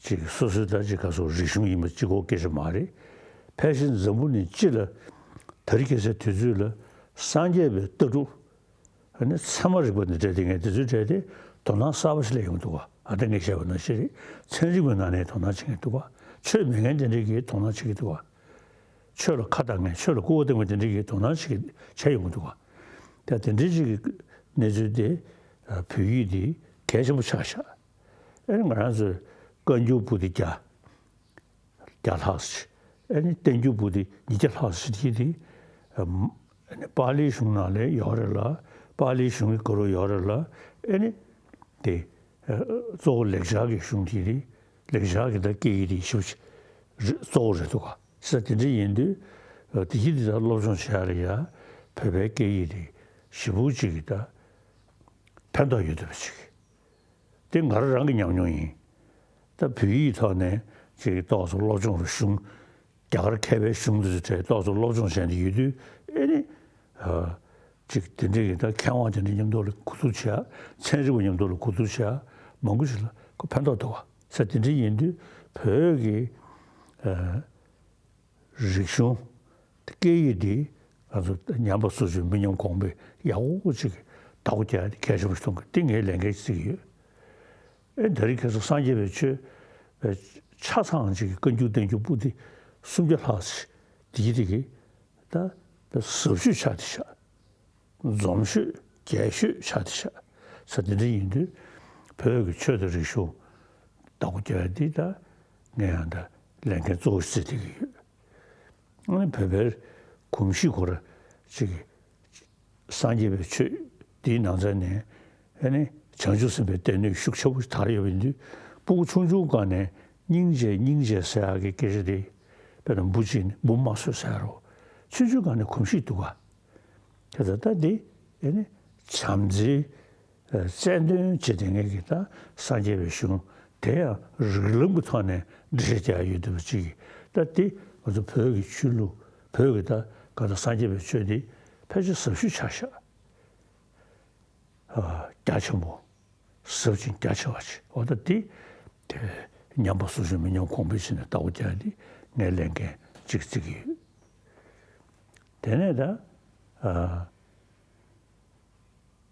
ཅིག་སོ་སོའི་ད་ཅིག་ག་སོ་རིག་གཞུང་ཡིན་པ་གཅིག་པོ་སྐད་ཆ་མ་རེད། ཕལ་ཆེར་འཛམ་བུ་གླིང་སྤྱི་ལ་དེ་རིང་ཁ་སང་དུས་ཚོད་ལ་སངས་རྒྱས་པའི་ལྟ་གྲུབ། ཨ་ནི་ཚད་མ་རིག་པ་འདི་འདྲ་དེ་ངས་དེ་ཚོའི་གྲས་དེ་དོ་སྣང་གསར་པ་ཞིག་སླེབས་ཡོང་འདུག་ག་ཨ་ད་ངས་བཤད་པ་ནང་བཞིན་རེད། ཚན་རིག་པའི་ནང་ནས་དོ་སྣང་བྱེད་མཁན་འདུག་ག་ཆོས་མེད་མཁན་དེ་འདྲས་ཀྱིས་དོ་སྣང་བྱེད་ཀྱི་འདུག་ག་ཆོས་ལ་ཁ་གཏད་མཁན་ཆོས་ལ་སྐུར་བ་འདེབས་མཁན་དེ་འདྲས་ཀྱིས་དོ་སྣང་བྱེད་ཀྱི་བྱས་ཡོང་གི་འདུག་ག་ད་དེ་འདྲས་ཅིག་གི་གནས་ཚུལ་དེ་བོད་ཡིག་འདི་གལ་ཆེན་པོ་ཆགས་ཤག་ཨ་ནི་ང་རང་ཚོའི་བཀའ་འགྱུར་པོ་ཏི་བརྒྱ། བརྒྱ་ལྷག་ཙམ་ཞིག་ཨ་ནི་བསྟན་འགྱུར་པོ་ཏི་ཉིས་བརྒྱ་ལྷག་ཙམ་ཞིག་དེ་ཨམ་ཨ་ནི་པཱ་ལིའི་གཞུང་ནང་ལ་ཡོད་རེད་ལ། པཱ་ལིའི་གཞུང་གི་སྐོར་ཡོད་རེད་ལ། ཨ་ནི་དེ་ཨ་གཙོ་བོ་ལེགས་སྦྱར་གྱི་གཞུང་དེ་རེད། ལེགས་སྦྱར་གྱི་ད་སྐད་ཡིག་དེ་ཞེ་པོ་ཅིག་རེད། གཙོ་བོ་རེད་འདུག་ག་ས་དེ་འདྲ་ཡིན་དུས་ཨ་དེ་ཡིག་དེ་ད་སློབ་སྦྱོང་བྱེད་ཡ་ལ་ཡ་བོད་པའི་སྐད་ཡིག་དེ་ཞེ་པོ་ཅིག་གི་ད་ཕན་ཐོགས་ཡོད་འདུག་པ་ཅིག་དེ་ང་རང་རང་གི་ཉམས་མྱོང་ཡིན། ད་བོད་ཡིག་ཐོག་ནས་ཅིག་ཏོག་ཙམ་སློབ་སྦྱོང་རུ་གཞུང་རྒྱ་གར་མཁས་པའི་གཞུང་དེ་ཚོའི་གྲས་ཏོག་ཙམ་སློབ་སྦྱོང་བྱས་ནས་ཡོད་དུས་ཨེ་ནི་ཨ་ཅིག་དེ་འདྲའི་གི་ད་མཁས་དབང་དེ་འདྲ་མཉམ་དུ་ལ་གོ་བསྡུར་བྱས། ཚན་རིག་པ་མཉམ་དུ་ལ་གོ་བསྡུར་བྱས། མང་པོ་ཞིག་ལ་ཁོ་ཕན་ཐོགས་འདུག་ག་ས་དེ་འདྲ་ཡིན་དུས་བོད་ཀྱི་ཨ། རིག་གཞུང་སྐད་ཡིག་འདི་ང་ཚོ་ཉམས་པ་སོར་ཆུད་མི་ཉམས་གོང་འཕེལ་ཡག་པོ་ཅིག་བདག་པོ་རྒྱག་ཡ་དེ་གལ་ཆེན་པོ་ཞིག་མཐོང་གི། དེ་ངས་ལས་འགན་བརྩི་གི་ཡོད། ཨེ་ད་རེས་ཁ་སང་སངས་རྒྱས་པའི་ཆོས་པའི་ཆ་ཚང་ཅིག་གི་བཀའ་འགྱུར་བསྟན་འགྱུར་པོ་ཏི་སུམ་བརྒྱ་ལྷག་ཅིག་དེ་གི་དེ་གི་ད་ཟབ་ཤོས་ཆགས་བསྡད་ཤག་འཛོམས་ཤོས་རྒྱས་ཤོས་ཆགས་བསྡད་ཤག་ས་དེ་འདྲ་ཡིན་དུས་བོད་ཀྱི་ཆོས་དང་རིག་གཞུང་བདག་པོ་རྒྱག་ཡ་འདི་ད་ངས་ཡང་ད་ལས་འགན་གཙོ་བོ་བརྩི་བསྡད་ཀྱི་ཡོད། ཨ་ནི་བོད་པའི་གོམས་གཤིས་ཁོ་ར་ཅིག་སངས་རྒྱས་པའི་ཆོས་འདིའི་ནང་ཚན་ནས་ཨ་ནི་བྱང་ཆུབ་སེམས་དཔའི་སྡེ་སྣོད་ཤུགས་ཆེ་པོ་ཞིག་དར་ཡོད་པ་ཡིན་དུས་སྤུ་གུ་ཆུང་ཆུང་སྒང་ནས་སྙིང་རྗེ་སྙིང་རྗེ་ཟེར་ཡག་གི་སྐད་ཆ་དེ་དཔེར་ན་འབུ་གཅིག་ནི་འབུ་མ་གསོད་ཟེར་ཡ་རོ། ཆུང་ཆུང་སྒང་ནས་གོམས་གཤིས་འདུག་ག་དེ་ཚོ་ད་འདི་ཨེ་ནི་བྱམས་བརྩེའི་རྩལ་འདོན་བྱེད་བསྡད་མཁན་གྱི་ད་སངས་རྒྱས་པའི་གཞུང་དེ་ཡང་རིགས་ལམ་གྱི་ཐོག་ནས་འགྲེལ་བཤད་རྒྱག་ཡ་ཡོད་འདུག་པ་ཅིག་ད་འདི་ང་ཚོ་བོད་ཀྱི་ཆོས་ལུགས་བོད་ཀྱི་ད་ག་ད་སངས་རྒྱས་པའི་ཆོས་འདི་ཕལ་ཆེར་ཟབ་ཤོས་ཆགས་ཤག་རྒྱ་ཆེན་པོ། ཟབ་ཅིང་རྒྱ་ཆེ་བ་ཞིག་འོ་ད་འདི་དེ་ཉམས་པ་སོར་ཆུད་མི་ཉམས་གོང་འཕེལ་བྱས་ནས་བདག་པོ་རྒྱག་ཡ་འདི་ངའི་ལས་འགན་གཅིག་བརྩི་གི་ཡོད། དེ་ནས་ད་ཨ་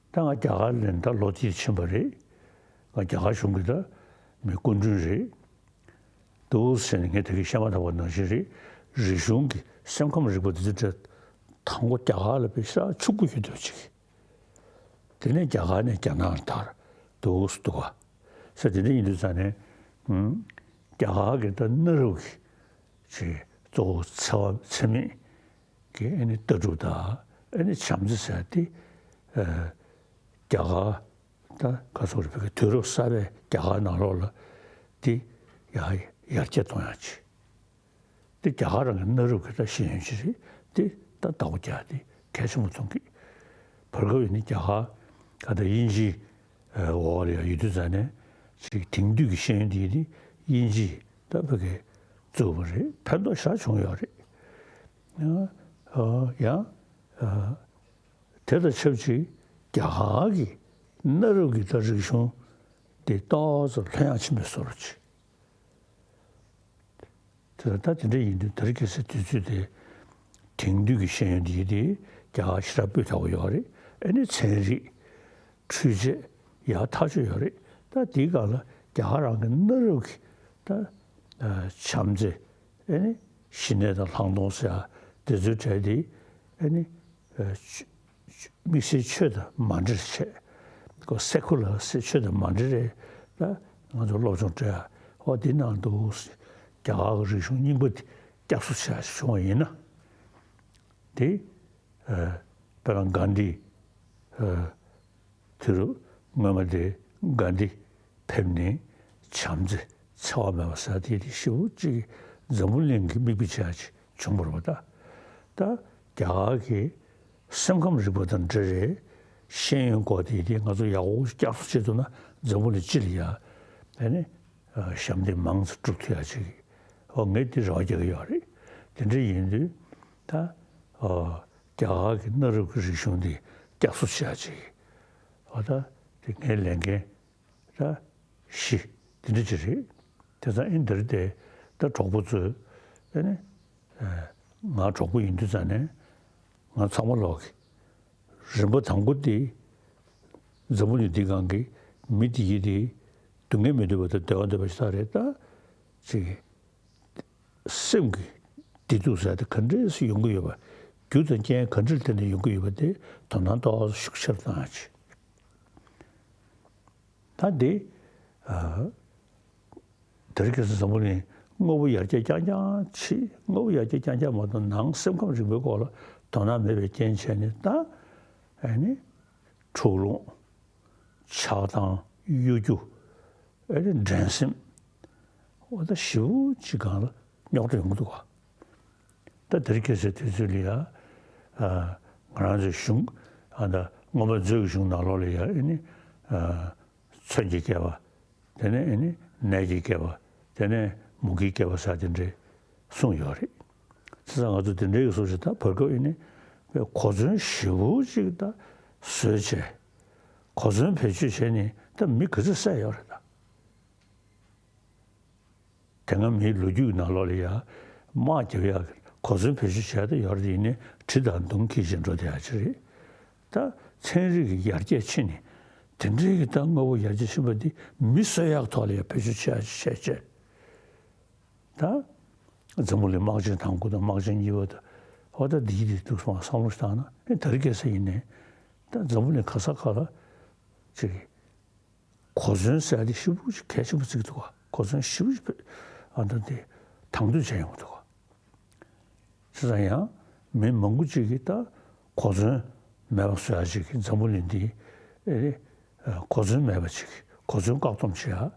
ད་ང་རྒྱ་གར་ལ་ད་ལོ་གཅིག་ཕྱིན་པ་རེད། ང་རྒྱ་གར་གཞུང་གི་ད་མི་སྐུ་མགྲོན་རེད། འདུག་ཟེར་ནས་ངས་ད་གིན་བཤད་མ་ཐག་པ་ནང་བཞིན་རེད། རིག་གཞུང་གི་སེམས་ཁམས་རིག་པ་འདི་ཚོ་དང་པོ་རྒྱ་གར་ལ་དཔེ་ཤ་ཕྱུག་པོ་ཡོད་འདུག་ཅིག་དེ་ནས་རྒྱ་གར་ནས་རྒྱ་ནག་ལ་དར་འདུག་སེ་འདུག་ག་ས་དེ་འདྲ་ཡིན་དུས་ཙང་ནས་ཨུམ། རྒྱ་གར་གྱི་ད་གནའ་རབས་ཀྱི་ཅིག་གཙོ་བོ་འཚེ་བ་འཚེ་མེད་ཀྱི་ཨ་ནི་ལྟ་གྲུབ་དང་ཨ་ནི་བྱམས་བརྩེ་ཟེར་ཡ་དེ་ཨ་རྒྱ་གར་ད་ག་ཚོད་རེད། བོད་ཀྱི་དུས་རབས་གསར་པའི་རྒྱ་གར་ནང་ལོགས་ལ་དེ་ཡར་ཡར་རྒྱས་གཏོང་ཡག་ཅིག་དེ་རྒྱ་གར་རང་གི་གནའ་རབས་ཀྱི་ད་ཤེས་ཡོན་ཅིག་རེད། དེ་ད་བདག་པོ་རྒྱག་དེ་གལ་ཆེན་པོ་མཐོང་གི། བར་སྐབས་ཡིན་ན་རྒྱ་གར་ག་ད་དབྱིན་ཇིའི་འོག་ལ་ཡང་ཡོད་དུས་ཙང་ནས་ཅིག་དེང་དུས་ཀྱི་ཤེས་ཡོན་དེ་ཡིན་ནི་དབྱིན་ཇིས་ད་ཕ་གི་བཙུགས་པ་རེད། ཕན་ཐོགས་ཞེ་དྲག་བྱུང་ཡོད་རེད། ཡང་ཡང་དེ་དང་ཆབས་ཅིག་རྒྱ་གར་གྱི་གནའ་རབས་ཀྱི་ད་རིག་གཞུང་དེ་ཏོག་ཙམ་ལྷོད་ཡངས་ཕྱིན་པའི་བཟོ་འདྲ་ཅིག་དེ་ད་དེ་འདྲ་ཡིན་དུས་དེ་རིང་ཁ་སང་དུས་ཚོད་དེ་དེང་དུས་ཀྱི་ཤེས་ཡོན་འདི་དེ་རྒྱ་གར་ཞེ་དྲག་སྤུས་དག་པོ་ཡོད་རེད། ཨ་ནི་ཚན་རིག་འཕྲུལ་ཆས་ཡག་ཐག་ཆོད་ཡོད་རེད། ད་དེའི་སྒང་ལ་རྒྱ་གར་རང་གི་གནའ་རབས་ཀྱི་ད་བྱམས་བརྩེ་ཨ་ནི་ཞི་གནས་དང་ལྷག་མཐོང་ཟེར་ཡ་དེ་ཚོའི་གྲས་དེ་ཨ་ནི། དམིགས་བསལ་ཆོས་དང་མ་འདྲེས་བྱས། ཁོ་སེ་ཁུ་ལར་ཟེར་ཆོས་དང་མ་འདྲེས་རེད་ལ། ང་ཚོ་སློབ་སྦྱོང་སྤྲད་ཡ་འོ་འདི་ནང་དུ་རྒྱ་གར་གྱི་རིག་གཞུང་རྙིང་པ་འདི་བསྐྱར་གསོ་བྱས་བྱུང་བ་ཡིན་ན། དེ་དཔེར་ན་གྷན་དྷི་དུས་རབས་སྔོན་མ་དེ་གྷན་དྷི་ཕེབས་ནས་བྱམས་བརྩེ་ འཚེ་བ་མེད་པ་ཟེར་དེ་དེ་ཞེ་པོ་ཅིག་འཛམ་བུ་གླིང་གི་མིག་དཔེ་བྱས་ཅིག་བྱུང་བ་རེད་པ། ད་ད་རྒྱ་གར་གྱི་སེམས་ཁམས་རིག་པ་དང་འབྲེལ་བའི་ཤེས་ཡོན་སྐོར་དེ་དེ་ང་ཚོ་ཡག་པོ་བསྐྱར་གསོ་བྱེད་ཐུབ་ན་འཛམ་བུ་གླིང་སྤྱི་ལ་ཡ་ཨ་ནི་ཞབས་འདེགས་མང་ཙམ་སྒྲུབ་ཐུབ་ཡ་ཅིག་ཨོ་ངས་དེ་རེ་བ་རྒྱག་གི་ཡོད་རེད། དེ་འདྲ་ཡིན་དུས་ད་ཨོ་རྒྱ་གར་གྱི་གནའ་རབས་ཀྱི་རིག་གཞུང་འདི་བསྐྱར་གསོ་བྱེད་ཡ་ཅིག་ཨོ་ད་དེ་ངའི་ལས་འགན་ད་བཞི་དེ་འདྲ་ཅིག་རེད། དེ་ཙང་ཨེ་འདིར་དེ་ད་གྲོགས་པོ་ཚོས་ཨེ་ནི་ང་གྲོགས་པོ་ཡིན་དུས་ཙང་ནས་ང་ཚང་མ་ལོག་གི་རིམ་པ་དང་པོ་དེ་འཛམ་བུ་གླིང་འདི་སྒང་གི་མི་དེ་ཡི་དེ་སྡུག་བསྔལ་མི་འདོད་པ་དང་བདེ་བ་འདོད་པ་ཞིག་ད་རེད། ད་ཅིག་སེམས་ཀྱི་བདེ་སྡུག་ཟེར་དེ་ག་འདྲས་སུ་ཡོང་གི་ཡོད་པ། རྒྱུ་དང་རྐྱེན་ག་འདྲས་ལ་བརྟེན་ནས་ཡོང་གི་ཡོད་པ་དེ་དོ་སྣང་ཏོག་ཙམ་ཤུགས་ཆེར་བཏང་ཡ་ཅིག་ད་འདི་ཨ་དེ་རིང་ཁ་སང་འཛམ་བུ་གླིང་དངོས་པོ་ཡར་རྒྱས་རྐྱང་རྐྱང་ཕྱིན། དངོས་པོ་ཡར་རྒྱས་རྐྱང་རྐྱང་མ་གཏོགས་ནང་སེམས་ཁམས་རིག་པའི་སྐོར་ལ་དོ་སྣང་མེད་པའི་རྐྱེན་བྱས་ནས་ད་ཨ་ནི་འཁྲུག་ལོང་། ཆགས་སྡང་གཡོ་སྒྱུ། ཨེ་རེ་འགྲན་སེམས། འོ་ད་ཞེ་པོ་ཅིག་སྒང་ལ་རྙོག་དྲ་ཡོང་གི་འདུག་ག་ད་དེ་རིང་ཁ་སང་དུས་ཚོད་ལ་ཡ་ཨ་ང་རང་ཚོའི་གཞུང་ཨ་ད་མངོན་པ་མཛོད་ཀྱི་གཞུང་ནང་ལོགས་ལ་ཡ་ཨེ་ནི་ཨ་མཚོན་གྱི་བསྐལ་པ། དེ་ནས་ཨེ་ནི་ནས་ཀྱི་བསྐལ་པ། དེ་ནས་མུ་གེའི་བསྐལ་པ་ཟེར་དེ་འདྲའི་གསུངས་ཡོད་རེད། བྱས་ཙང་ང་ཚོ་དེ་འདྲའི་གི་སོ་ཞིག་ད་བར་སྐབས་ཨེ་ནི་གོ་མཚོན་ཞེ་པོ་ཅིག་ད་བཟོས་བྱས། གོ་མཚོན་བེད་སྤྱོད་བྱས་ནས་ད་མི་ག་ཚོད་བསད་ཡོད་རེད་ད། དེ་སྔ་མིའི་ལོ་རྒྱུས་ནང་ལོགས་ལ་ཡ་དམག་རྒྱབ་ཡག་གི་གོ་མཚོན་བེད་སྤྱོད་བྱས་ཏེ་ཡོད་རེད། ཡིན་ནའི་གྲི་དང་མདུང་འཁྱེར་བཞིན་འགྲོ་བསྡད་ཡག་ཅིག་རེད། ད་ཚན་རིག་གི་ཡར་རྒྱས་ཕྱིན་ནས་དེ་འདྲའི་གི་ད་དངོས་པོ་ཡར་རྒྱས་ཕྱིན་པ་འདི་མི་གསོད་ཡག་ཐོག་ལ་ཡ་བེད་སྤྱོད་བྱེད་ཡག་ཅིག་བྱས་བྱས། ད་འཛམ་བུ་གླིང་དམག་ཆེན་དང་པོ་དང་དམག་ཆེན་གཉིས་པ་དང་འོ་ད་འདི་འདི་འདུག་སོང་བསམ་བློ་བཏང་ན་ཨེ་དེ་རིང་ཁ་སང་ཡིན་ནའི་ད་འཛམ་བུ་གླིང་ག་ས་ག་ལ་ཅིག་གོ་མཚོན་ཟེར་ཡ་དེ་ཞེ་པོ་ཅིག་གལ་ཆེན་པོ་བརྩི་གི་འདུག་ག་གོ་མཚོན་ཞེ་པོ་ཅིག་ཨ་ད་དེ་དང་དོད་བྱས་ཡོང་གི་འདུག་ག་བྱས་ཙང་ཡང་མི་མང་པོ་ཅིག་གིས་ད་གོ་མཚོན་མེད་པ་བཟོ་ཡ་ཅིག་གི་འཛམ་བུ་གླིང་འདི་ཨེ་རེ་གོ་མཚོན་མེད་པ་ཅིག་གོ་མཚོན་བཀག་སྡོམ་བྱེད་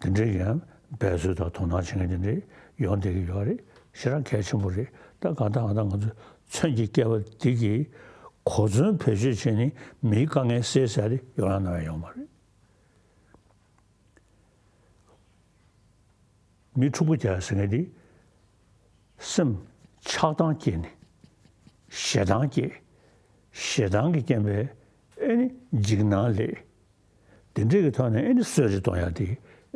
ཡ་དེ་འདྲའི་ཡང་འབད་རྩོལ་དང་དོ་སྣང་བྱེད་མཁན་དེ་འདྲའི་ཡོང་བསྡད་ཀྱི་ཡོད་རེད། ཞེ་དྲག་གལ་ཆེན་པོ་རེད། ད་གང་ལྟར་གང་ལྟར་ང་ཚོ་མཚོན་གྱི་བསྐལ་པ་འདི་གི་གོ་མཚོན་བེད་སྤྱོད་བྱས་ནས་མིའི་དཀའ་ངལ་སེལ་ཟེར་ཡ་དེ་ཡོང་ཡ་ནང་ཡང་ཡོད་མ་རེད། མི་འཁྲུག་པོ་རྒྱག་ཟེར་མཁན་དེ་སེམས་ཆགས་སྡང་སྐྱེས་ནས་ཞེ་སྡང་སྐྱེས། ཞེ་སྡང་གི་རྐྱེན་པས་ཨེ་ནི་འཇིགས་སྣང་སླེབས། དེ་འདྲས་ཀྱི་ཐོག་ནས་ཨེ་ནི་གསོད་རེས་གཏོང་ཡག་དེ་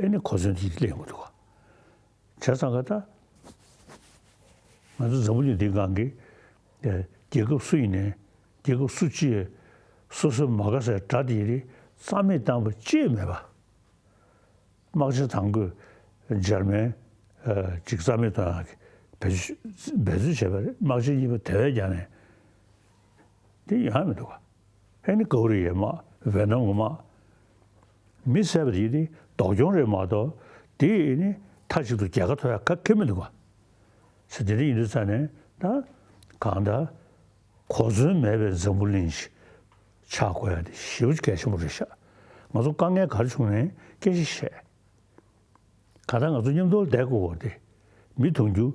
ཨེ་ནི་གོ་མཚོན་དེ་སླེབས་ཡོང་གི་འདུག་ག་བྱས་ཙང་ག་ད་ང་ཚོ་འཛམ་བུ་གླིང་འདིའི་སྒང་གི་རྒྱལ་ཁབ་སུ་ཡིན་ནའི་རྒྱལ་ཁབ་སུ་གཅིག་སོ་སོའི་མ་དགའ་སའི་དགྲ་དེ་རིགས་རྩ་མེད་བཏང་བ་ཅིས་མེད་པ། དམག་ཆེན་དང་པོས་འཇར་མན་ཅིག་རྩ་མེད་གཏོང་ཡག་གི་འབད་རྩོལ་བྱས་པ་རེད། དམག་ཆེན་གཉིས་པ་དེ་བས་ཀྱང་ནས་དེ་ཡོང་ཡ་མི་འདུག་ག་ཨེ་ནི་ཀོ་རི་ཡའི་དམག་ཝེ་ནམ་གྱི་དམག་མི་བསད་པ་དེ་དེ་སྡུག་གྱོང་རེད་མ་གཏོགས་དེ་ཨེ་ནི་མཐའ་གཅིག་ཏུ་རྒྱལ་ཁ་ཐོབ་ཡག་ག་གེ་མི་འདུག་ག་ཚེ་དེ་འདྲ་ཡིན་དུས་ཙང་ནས་ད་གང་ལྟར་གོ་མཚོན་མེད་པའི་འཛམ་བུ་གླིང་ཞིག་ཆགས་དགོས་ཡ་དེ་ཞེ་པོ་ཅིག་གལ་ཆེན་པོ་རེད་ཤག་ང་ཚོ་དཀའ་ངལ་ག་རེ་བྱུང་ནའི་སྐད་ཆ་བཤད། གང་ལྟར་ང་ཚོ་མཉམ་དུ་བསྡད་དགོས་པ་དེ་མི་དུང་ཕྱུར་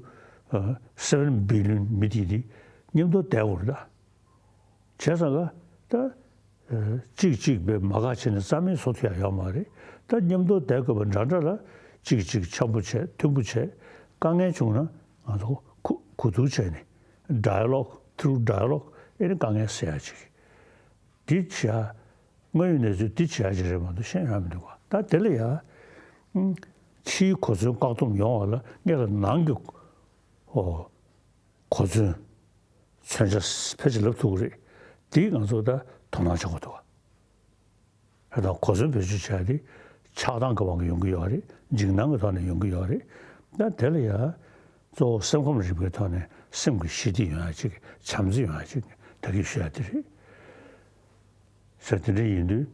ཨ་སེ་བེན་བི་ལི་ཡོན་མི་དེ་དེ་མཉམ་དུ་བསྡད་དགོས་རེད་ད། བྱས་ཙང་ག་ད་ཨ་གཅིག་གཅིག་བས་མ་དགའ་བྱས་ནས་རྩ་མེད་བཟོ་ཐུབ་ཡ་ཡོད་མ་རེད། ད་མཉམ་དུ་བསྡད་དགོས་པ་འདྲ་འདྲ་ལ་གཅིག་གཅིག་འཆམ་པོ་བྱས་མཐུན་པོ་བྱས། དཀའ་ངལ་བྱུང་ན་ང་ཚོ་གུ་གུ་ཐུག་བྱས་ནས་ཌའི་ལོག་ཐུ་རུ་ཌའི་ལོག་ཨེ་ནི་དཀའ་ངལ་སེལ་ཡ་ཅིག་འདི་བྱས། དངོས་ཡོད་གནས་ཚུལ་འདི་བྱས་ཡ་ཅིག་རེད་མ་གཏོགས་གཞན་ཡོང་མི་འདུག་ག་ད་དེ་ལ་ཡ་ཨུམ་ཕྱིའི་གོ་མཚོན་བཀག་སྡོམ་ཡོང་བ་ལ་སྔོན་ལ་ནང་གི་ཨོ་གོ་མཚོན་མཚོན་ཆ་ཕལ་ཆེར་ལབ་ཐུབ་ཀྱི་རེད། འདི་ང་ཚོ་ད་དོ་སྣང་བྱེད་དགོས་འདུག་ག་ད་གོ་མཚོན་བེད་སྤྱོད་བྱས་ཏེ་ཆགས་སྡང་གི་དབང་གིས་ཡོང་གི་ཡོད་རེད། འཇིགས་སྣང་གི་ཐོག་ནས་ཡོང་གི་ཡོད་རེད། ད་དེ་ལ་ཡ་གཙོ་བོ་སེམས་ཁམས་རིག་པའི་ཐོག་ནས་སེམས་ཀྱི་ཞི་བདེ་ཡོང་ཡ་ཅིག་བྱམས་བརྩེ་ཡོང་ཡ་ཅིག་ད་གིན་ཞུ་ཡ་དེ་རེད། ཟེར་དེ་འདྲ་ཡིན་དུས་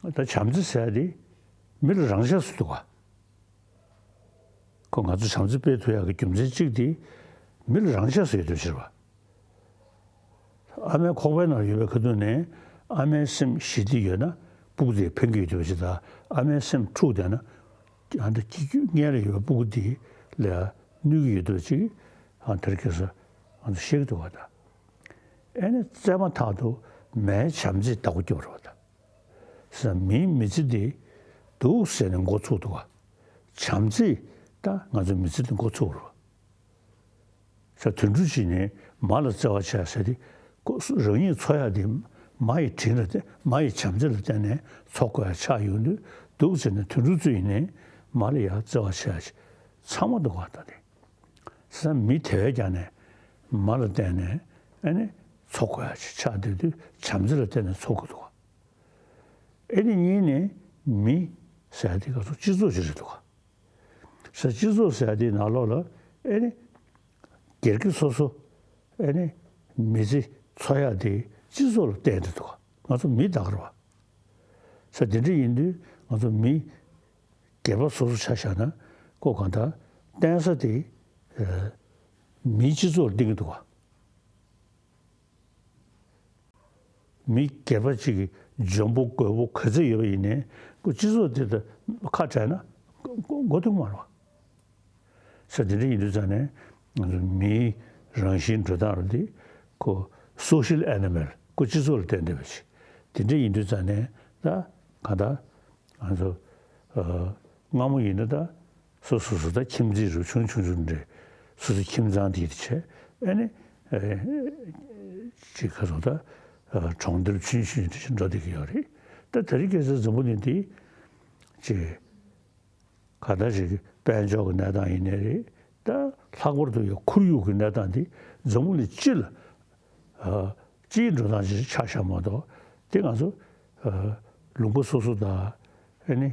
ད་བྱམས་བརྩེ་ཟེར་ཡ་དེ་མི་ལ་རང་ཆས་སུ་འདུག་ག་ཁོ་ང་ཚོ་བྱམས་བརྩེ་སྤེལ་ཐུབ་ཡག་གི་རྒྱུ་མཚན་གཅིག་དེ་མི་ལ་རང་ཆས་སུ་ཡོད་དུས་ཕྱིར་བ། ཨ་མའི་ཁོག་པའི་ནང་ཡོད་པའི་ཁ་ཐུག་ནས་ཨ་མའི་སེམས་ཞི་བདེ་ཡོད་ན་སྤུ་གུ་དེ་ཕན་གྱི་ཡོད་དུས་ཕྱིར། ད་ཨ་མའི་སེམས་འཁྲུག་བསྡད་ན་ ཨ་འདྲ་སྐྱིད་སྐྱིད་ངལ་ལ་ཡོད་པའི་སྤུ་གུ་དེ་ལ་གནོད་ཀྱི་ཡོད་དོ་ཅིག་ཨ་དེར་ཁེ་ས་ང་ཚོ་ཤེས་ཀྱི་འདུག་བ་ད། ཨེ་ནི་བཙས་མ་ཐག་ཏུ་མའི་བྱམས་བརྩེས་བདག་པོ་རྒྱབ་རོགས་ད། ས་མིའི་མི་ཚེ་འདི་འདུག་ཟེར་ནས་འགོ་ཚུགས་འདུག་བ། བྱམས་བརྩེས་ད་ང་ཚོའི་མི་ཚེ་འདི་འགོ་ཚུགས་རོགས། ས་དུད་འགྲོ་ཅིག་ནས་མ་ལ་བརྩེ་བ་བྱས་ཟེར་ཏེ་ཁོ་རང་ཉིད་འཚོ་ཡག་དེ་མ་ཡི་དྲིན་ལ་བརྟེན་མ་ཡི་བྱམས་བརྩེ་ལ་བརྟེན་ནས་འཚོ་དགོས་ཡག་ཆགས་ཡོང་དུས་འདུག་ཟེར་ནས་དུད་འགྲོ་ཚོ་ཡིན་ནའི་མ་ལ་ཡ་བརྩེ་བ་བྱས་ཚང་མ་འདུག་བ་ད་དེ། ས་མི་དེ་བས་ཀྱང་ནས་མ་ལ་བརྟེན་ནས་ཨ་ནི་འཚོ་དགོས་ཡག་ཅིག་ཆགས་བསྡད་དུས་བྱམས་བརྩེ་ལ་བརྟེན་ནས་འཚོ་དགོས་འདུག་བ། ཨེ་ནི་གཉིས་ནས་མི་ཟེར་ཡག་དེ་ག་ཚོད་སྤྱི་ཚོགས་ཅིག་རེད་འདུག་ག་ས་སྤྱི་ཚོགས་ཟེར་ཡག་དེའི་ནང་ལོགས་ལ་ཨེ་ནི་སྒེར་གྱི་སོ་སོ་ཨེ་ནི་མི་ཚེ་འཚོ་ཡག་དེ་སྤྱི་ཚོགས་ལ་བརྟེན་ཏེ་འདུག་ག་ང་ཚོ་མི་ད་ག་རེད་བ། ས་དེ་འདྲ་ཡིན་དུས་ང་ཚོ་མི་སྒེར་པ་སོ་སོ་ཆ་བཞག་ན་ཁོ་གང་ལྟར་བརྟེན་ས་དེ་མིའི་སྤྱི་ཚོགས་ལ་བརྟེན་གྱི་འདུག་ག་མི་སྒེར་པ་གཅིག་གིས་འཇོན་པོ་རྒོད་པོ་ག་ཚད་ཡོད་པ་ཡིན་ནའི་ཁོ་སྤྱི་ཚོགས་དེ་དང་ཁ་བྲལ་ན་མགོ་ཐུག་མ་རེད་བ། ས་དེ་འདྲ་ཡིན་དུས་ཙང་ནས་ང་ཚོ་མིའི་རང་བཞིན་འགྲོ་སྟངས་རུ་དེ་ཁོ་social animal ཁོ་སྤྱི་ཚོགས་ལ་བརྟེན་བསྡད་པ་ཞིག་དེ་འདྲ་ཡིན་དུས་ཙང་ནས་ད་གང་ལྟར་ང་ཚོ་སྔ་མོ་ཡིན་ན་ད། སོ་སོ་སོ་ད་ཁྱིམ་མཚེས་རུ་ཆུང་ཆུང་ཆུང་འདྲ་སོ་སོ་ཁྱིམ་ཚང་དེ་དེ་བྱས་ཨ་ནི་ཅིག་ག་ཚོད་ད་གྲོང་རྡལ་ཆུང་ཆུང་དེ་འགྲོ་བསྡད་ཀྱི་ཡོད་རེད། ད་དེ་རིང་ཁ་སང་འཛམ་བུ་གླིང་འདི་ཅིག་ག་ད་ཅིག་དཔལ་འབྱོར་གྱི་གནས་སྟངས་ཡིན་ནའི་རེད། ད་ལྷག་པར་དུ་ཡང་ཁོར་ཡུག་གི་གནས་སྟངས་འདི་འཛམ་བུ་གླིང་སྤྱི་ལ་སྤྱིའི་འགྲོ་སྟངས་ཅིག་ཆགས་བཞག་མ་གཏོགས་དེ་ང་ཚོ་ལུང་པ་སོ་སོ་དང་ཨ་ནི།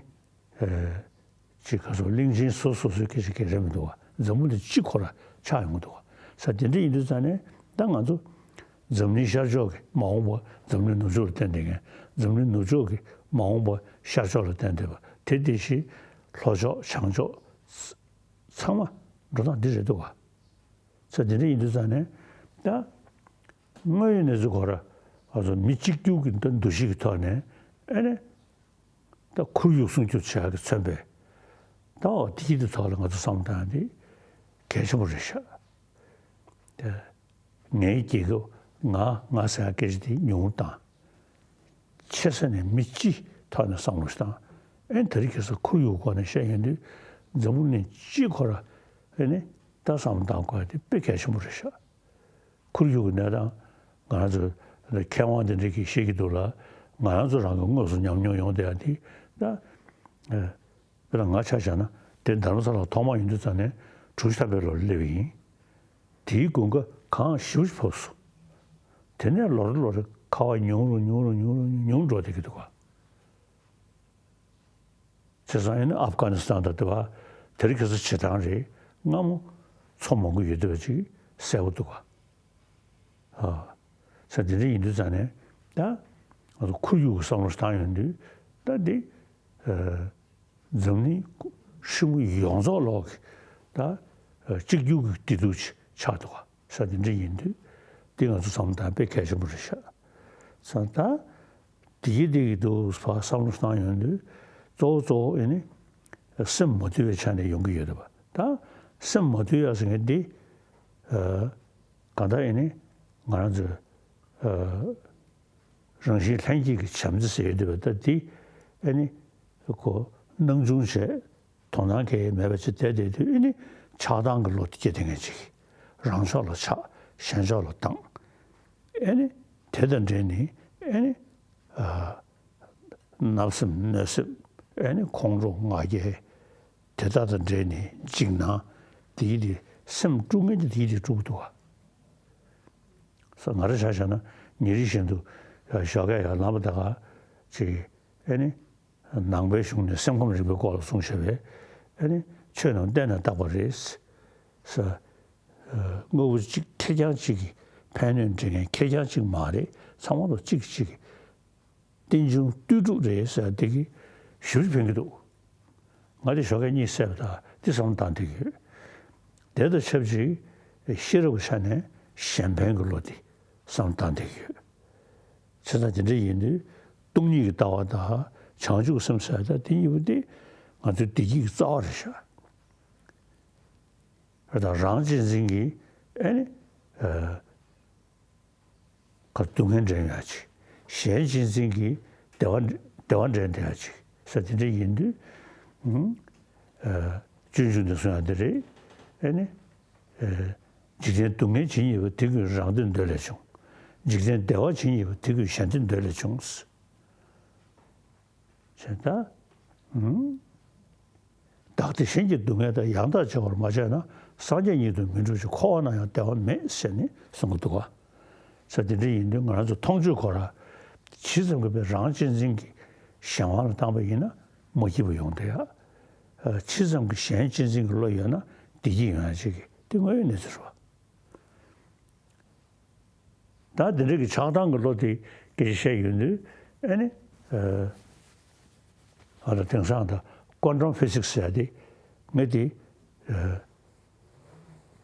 ཅིག་ག་ཚོད་གླིང་ཆེན་སོ་སོ་སོའི་སྐད་ཆ་སྐད་རེད་མི་འདུག་བ། འཛམ་བུ་གླིང་སྤྱི་ཁོ་ར་ཆགས་ཡོང་གི་འདུག་བ། ས་དེ་འདྲ་ཡིན་དུས་ཙང་ནས་ད་ང་ཚོ་འཛམ་གླིང་ཤར་ཕྱོགས་ཀྱི་མ་འོངས་པ་འཛམ་གླིང་ནུབ་ཕྱོགས་ལ་བརྟེན་བསྡད་མཁན་འཛམ་གླིང་ནུབ་ཕྱོགས་ཀྱི་མ་འོངས་པ་ཤར་ཕྱོགས་ལ་བརྟེན་བསྡད་པ་དེ་དེ་བཞིན་ལྷོ་ཕྱོགས་བྱང་ཕྱོགས་ཚང་མ་འགྲོ་སྟངས་འདི་རེད་འདུག་བ། ས་དེ་འདྲ་ཡིན་དུས་ཙང་ནས་ད་དངོས་ཡོད་གནས་ཚུལ་ཁོ་ར་ང་ཚོ་མི་གཅིག་གྱུར་གྱི་འདུ་ཤེས་ཀྱི་ཐོག་ནས་ཨེ་ནས། ད་ཁོར་ཡུག་སྲུང་སྐྱོབ་བྱེད་ཡག་གི་མཚོན་པའི་ད་འོ་དེ་གི་དེ་ཐོག་ལ་ང་ཚོ་བསམ་བློ་བཏང་ཡག་དེ་གལ་ཆེན་པོ་རེད་ཤག་དེ་ངའི་རྒྱལ་ཁབ་ང་ང་ཟེར་ཡག་སྐད་ཆ་དེ་ཉུང་རུ་བཏང་། ཆེ་ས་ནས་མི་སྤྱི་ཐོག་ནས་བསམ་བློ་ཞིག་བཏང་། ཨེ་ད་རེས་ཁ་སང་ཁོར་ཡུག་སྐོར་ནས་བཤད་ཡོང་དུས་འཛམ་བུ་གླིང་སྤྱི་ཁོ་ར་ཨེ་ནི་ད་བསམ་བློ་བཏང་དགོས་ཡག་དེ་དཔེ་གལ་ཆེན་པོ་རེད་ཤག་ཁོར་ཡུག་གི་གནས་སྟངས་ང་རང་ཚོ་མཁས་དབང་དེ་འདྲ་གིས་བཤད་ཀྱི་འདུག་ལ། ང་རང་ཚོ་རང་གི་དངོས་སུ་ཉམས་མྱོང་ཡོང་བསྡད་ཡག་དེ་ད་དཔེར་ན་ང་ཆ་བཞག་ན་དེ་རྡ་རམ་ས་ལ་ཐོག་མར་ཡོང་དུས་ཙང་ནས་གྲུ་བཞི་ཐམ་པའི་ལོ་ལ་སླེབས་པ་ཡིན། དེའི་དགུན་ཁ་གངས་ཞེ་པོ་ཅིག་བབས་སོང་། དེ་ནས་ལོ་རེ་ལོ་རེ་ཁ་བ་ཉུང་རུ་ཉུང་རུ་ཉུང་རུ་ཉུང་རུ་འགྲོ་བསྡད་ཀྱི་འདུག་ག་བྱས་ཙང་ཡིན་ན་ཨབ་གྷ་ནི་སི་ཐན་དང་དེ་བ་དེ་རིང་ཁ་སང་བྱེ་ཐང་རེད། སྔ་མོ་མཚོ་མང་པོ་ཡོད་བསྡད་པ་ཅིག་གསལ་པོ་འདུག་ག་ཨ། ས་དེ་འདྲ་ཡིན་དུས་ཙང་ནས་ད་ང་ཚོ་ཁོར་ཡུག་གི་བསམ་བློ་བཏང་ཡོང་དུས་ད་འདི་ཨ། འཛམ་གླིང་ཧྲིལ་པོ་ཡོངས་རྫོགས་ལོག་གི་ད་ཨ། གཅིག་གྱུར་གྱི་བདེ་སྡུག་ཅིག་ཆགས་འདུག་ག་ས་དེ་འདྲ་ཡིན་དུས་འདི་ང་ཚོ་བསམ་བློ་བཏང་དཔེ་གལ་ཆེན་པོ་རེད་ཤག་ས་ད་དེ་གི་དེ་གི་འདུག་བ་བསམ་བློ་བཏང་ཡོང་དུས་གཙོ་བོ་གཙོ་བོ་ཨེ་ནི་སེམས་མ་དུལ་བའི་ཆ་ནས་ཡོང་གི་ཡོད་རེད་པ། ད་སེམས་མ་དུལ་ཡག་ཟེར་མཁན་འདི་ཨ། གང་ལྟར་ཨེ་ནི་ང་རང་ཚོའི་ཨ། རང་བཞིན་ལྷན་སྐྱེས་ཀྱི་བྱམས་བརྩེ་ཟེར་ཡོད་འདུག་པ། ད་འདི་ཨེ་ནི་ཁོ་སྣང་ཆུང་བྱས་དོ་སྣང་གང་ཡང་མེད་པ་ཅིག་བསྡད་བསྡད་དུས་ཨེ་ནི་ཆགས་སྡང་གི་བློ་དེ་སྐྱེ་བསྡད་མཁན་ཅིག་རང་ཕྱོགས་ལ་ཆགས་གཞན་ཕྱོགས་ལ་སྡང་། ཨེ་ནི་དེ་དང་འབྲེལ་ནས་ཨེ་ནི་ཨ། བརྣབ་སེམས་གནོད་སེམས་ཨེ་ནི་ཁོང་ཁྲོ་ང་རྒྱལ་དེ་དག་དང་འབྲེལ་ནས་འཇིགས་སྣང་དེ་ཡི་དེ་སེམས་དཀྲུག་མཁན་དེ་དེ་ཡི་དེ་དཀྲུག་འདུག་ག་ས་ང་རང་ཆ་བཞག་ན་ཉིན་རེ་བཞིན་དུ་ཞོགས་ཀས་ཡར་ལངས་པ་ད་ག་ཅིག་ཨེ་ནི་ནང་པའི་གཞུང་ནས་སེམས་ཁམས་རིག་པའི་སྐོར་ལ་གསུངས་བཞག་པས་ཨེ་ནི་ཆོས་རྣམས་བརྟེན་ནས་བཏགས་པ་རེད། ས་དངོས་པོ་གཅིག་ཁེར་རྐྱང་གཅིག་གིས་ཕན་གནོད་འབྲེལ་མཁན་ཁེར་རྐྱང་གཅིག་མ་རེད། ཚང་མ་ལ་གཅིག་གིས་གཅིག་གིས་རྟེན་འབྱུང་ལྟོས་གྲུབ་རེད་ཟེར་དེ་གི་ཞུ་རྒྱུ་ཕན་གྱི་འདུག་ང་དེ་ཞོགས་ཀས་གཉིད་སད་པ་དང་དེ་བསམ་བློ་བཏང་བསྡད་ཀྱི་ཡོད། དེ་དང་ཆབས་ཅིག་ཤེས་རབ་ཀྱི་ཆ་ནས་གཞན་ཕན་གྱི་བློ་དེ་བསམ་བློ་བཏང་བསྡད་ཀྱི་ཡོད། བྱས་ཙང་དེ་འདྲ་ཡིན་དུས་སྟོང་ཉིད་ཀྱི་ལྟ་བ་དང་བྱང་ཆུབ་སེམས་ཟེར་ཡ་དང་དེ་གཉིས་པོ་དེ་ ང་ཚོའི་བདེ་སྐྱིད་ཀྱི་རྩ་བ་རེད་ཤག། རེད་དང་། རང་གཅེས་འཛིན་གྱིས་ཨེ་ནི་ཨ་ག་སྡུག་བསྔལ་འདྲེན་ཡོད་ཅིག། གཞན་གཅེས་འཛིན་གྱིས་བདེ་བ་བདེ་བ་འདྲེན་བསྡད་ཡོད་ཅིག་ཟེར། དེ་འདྲ་ཡིན་དུས། ཨ་སྤྱོད་འཇུག་ནས་གསུངས་ཡ་འདི་རེད། ཨེ་ནི་ཨ་འཇིག་རྟེན་སྡུག་བསྔལ་ཇི་སྙེད་པ། དེ་ཀུན་རང་དོན་འདོད་ལས་བྱུང་། འཇིག་རྟེན་བདེ་བ་ཇི་སྙེད་པ། དེ་ཀུན་གཞན་དོན་འདོད་ལས་བྱུང་། ཞེས་ད། ཨུམ། བདག་བདེ་གཞན་གྱི་སྡུག་བསྔལ་དང་། ཡང་དག་བརྗེ་བར་མ་བྱས་ན། སངས་རྒྱས་ཉིད་དུ་མི་འགྲུབ་ཅིང་། འཁོར་བ་ན་ཡང་བདེ་བ་མེད། ཟེར་ནས་གསུང་གི་འདུག་ག། ས་དེ་འདྲ་ཡིན་དུས་ང་རང་ཚོ་མཐོང་ཆོས་ཁོ་ར་ཇི་ཙམ་གྱིས་པའི་རང་གཅེས་འཛིན་གྱི་གཞན་དབང་ལ་བཏང་པ་ཡིན་ན་མ་སྐྱིད་པ་ཡོང་བསྡད་ཡ། ཇི་ཙམ་གྱིས་གཞན་གཅེས་འཛིན་གྱི་བློ་ཡོད་ན་བདེ་སྐྱིད་ཡོང་ཡ་ཅིག་གི་དེ་དངོས་ཡོད་གནས་ཚུལ་རེད་བ། ད་འདི་འདྲ་གི་ཆགས་སྡང་གི་བློ་དེ་སྐད་ཆ་བཤད་ཡོང་དུས། ཨ་ནི་ཨ་ཨ་ད་དེང་སང་ད་ཀོན་ཊམ་ཕི་སིག་སི་ཟེར་ཡ་དེ་ངས་དེ་ཨ་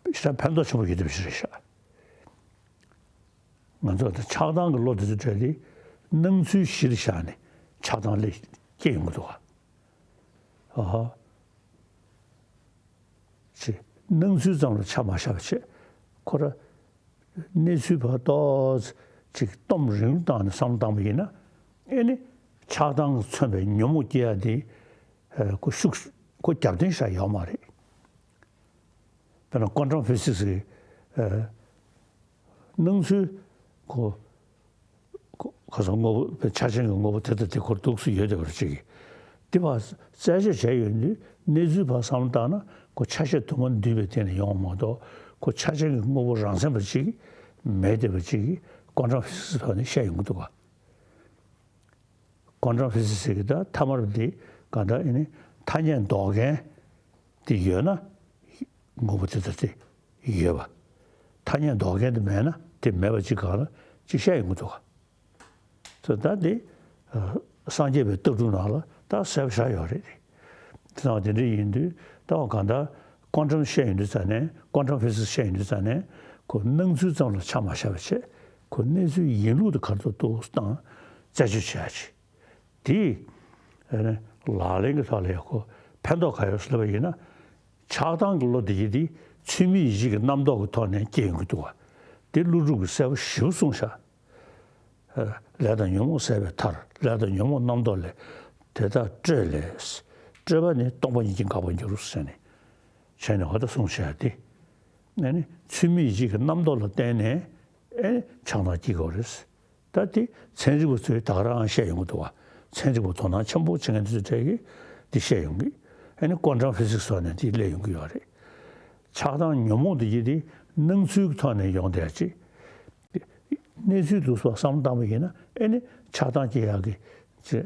ཞེ་དྲག་ཕན་ཐོགས་ཆེན་པོ་ཡོད་བསྡད་པ་ཞིག་རེད་ཤག། ང་ཚོ་ད་ཆགས་སྡང་གི་བློ་དེ་ཚོ་བྲལ་ཏེ་སྣང་ཚུལ་གཞིར་བཞག་ནས་ཆགས་སྡང་སླེབས་སྐྱེ་ཡོང་གི་འདུག་ག། ཨ་ཧ། ཅེས་སྣང་ཚུལ་ཙམ་ལ་ཆ་མ་བཞག་པ་བྱས། ཁོ་ར་གནས་ཚུལ་ཕར་ཏོག་ཙམ་ཅིག་སྟོབས་རིང་ལུགས་བཏང་ནས་བསམ་བློ་བཏང་པ་ཡིན་ན། ཨེ་ནི་ཆགས་སྡང་གིས་མཚོན་པའི་ཉོན་མོངས་སྐྱེ་ཡ་དེ་ཨ་ཁོ་ཤུགས་ཁོ་རྒྱབ་རྟེན་ཞིག་ཡོད་མ་རེད། དཔེར་ན་ཀོན་ཊམ་ཕི་སིག་སི་གི་ཨ་སྣང་ཚུལ་ཁོ། ཁོ་ཁ་སང་དངོས་པོ་ཆ་ཅན་གྱི་དངོས་པོ་དེ་དང་དེ་ཁོར་འདུག་སེ་ཡོད་བསྡད་པ་རེད་ཅིག། དེ་ཕར་རྩད་གཅོད་བྱས་ཡོང་དུས་གནས་ཚུལ་ཕར་བསམ་བློ་བཏང་ན་ཁོ་ཆ་ཤས་དུ་མ་འདུས་པའི་སྟེང་ནས་ཡོང་བ་མ་གཏོགས། ཁོ་ཆ་ཅན་གྱི་དངོས་པོ་རང་མཚན་པ་ཅིག་མེད་བསྡད་པ་ཅིག་གི་ཀོན་ཊམ་ཕི་སིག་སི་ཐོག་ནས་བཤད་ཡོང་གི་འདུག་ག། ཀོན་ཊམ་ཕི་སིག་སི་ཟེར་གྱི་ད་ཐ་མར་འདི་གང་ལྟར་ཨེ་ནི་ཐ་སྙད་འདོགས་མཁན་དེ་ཡོད་ན་དངོས་པོ་དེ་ལྟར་དེ་ཡོད་པ། ཐ་སྙད་འདོགས་མཁན་དེ་མེད་ན་དེ་མེད་པ་ཅིག་གང་ལ་ཅིག་བཤད་ཡོང་གི་འདུག་ག། ད་ལྟ་དེ་ཨ་སངས་རྒྱས་པའི་ལྟ་གྲུབ་ནང་ལ་ད་གསལ་པོ་ཆགས་ཡོད་རེད། དེ་ཙང་དེ་འདྲ་ཡིན་དུས་ད་གང་ལྟར་ཀོན་ཊམ་བཤད་ཡོང་དུས་ཙ་ནས། ཀོན་ཊམ་ཕི་སིག་སི་བཤད་ཡོང་དུས་ཙ་ནས་ཁོ་སྣང་ཚུལ་ཙམ་ལ་ཆ་མ་བཞག་པ་བྱས། ཁོ་གནས་ཚུལ་ཡིན་ལུགས་དེ་ག་རེ་འདུག་བཏང་རྩད་གཅོད་བྱེད་ཡ་ཅིག། དེ་ཨ་ནི་ལག་ལེན་གྱི་ཐོག་ལ་ཡག་པོ་ཕན་ཐོགས་ག་ཡོད་ཟེར་ལབ་པ་ཡིན་ན། ཆགས་སྡང་གི་བློ་དེ་ཡིན་དེ་ཚུལ་མིན་ཡིད་བྱེད་ཀྱི་རྣམ་རྟོག་གི་ཐོག་ནས་སྐྱེ་ཡོང་གི་འདུག་ག། དེ་ཀླུ་སྒྲུབ་ཀྱིས་གསལ་པོ་ཞེ་པོ་གསུངས་ཤག། ལས་དང་ཉོན་མོངས་ཟད་པའི་མཐར། ལས་དང་ཉོན་མོངས་རྣམ་རྟོག་ལས། དེ་དག་སྤྲོས་ལས། སྤྲོས་པ་ནི་སྟོང་པ་ཉིད་ཀྱིས་འགག་པར་འགྱུར། ཟེར་ནས་བྱས་ནས་འོ་ད་གསུངས་བཞག་སྟེ། ཨ་ནི་ཚུལ་མིན་ཡིད་བྱེད་ཀྱི་རྣམ་རྟོག་ལ་བརྟེན་ནས་ཨེ་ཆགས་སྡང་སྐྱེ་དགོས་རེད། ད་དེ་ཚན་རིག་པ་ཚོས་ད་ག་རང་བཤད་ཡོང་གི་འདུག་བ། ཚན་རིག་པ་དོ་སྣང་ཆེན་པོ་བྱེད་མཁན་དེ་ཚོ་གྲས་ཀྱིས་འདི་བཤད་ཡོང་གི། ཨ་ནི་ཀོན་ཊམ་ཕི་སིག་སི་སོགས་ནས་འདི་སླེབས་ཡོང་གི་ཡོད་རེད། ཆགས་སྡང་ཉོན་མོངས་དེ་ཡིན་དེ་སྣང་ཚུལ་གྱི་ཐོག་ནས་ཡོང་བསྡད་ཅིག། གནས་ཚུལ་འདུག་སེ་བསམ་བློ་བཏང་པ་ཡིན་ན་ཨེ་ནི་ཆགས་སྡང་སྐྱེ་ཡག་གི་ཅིག་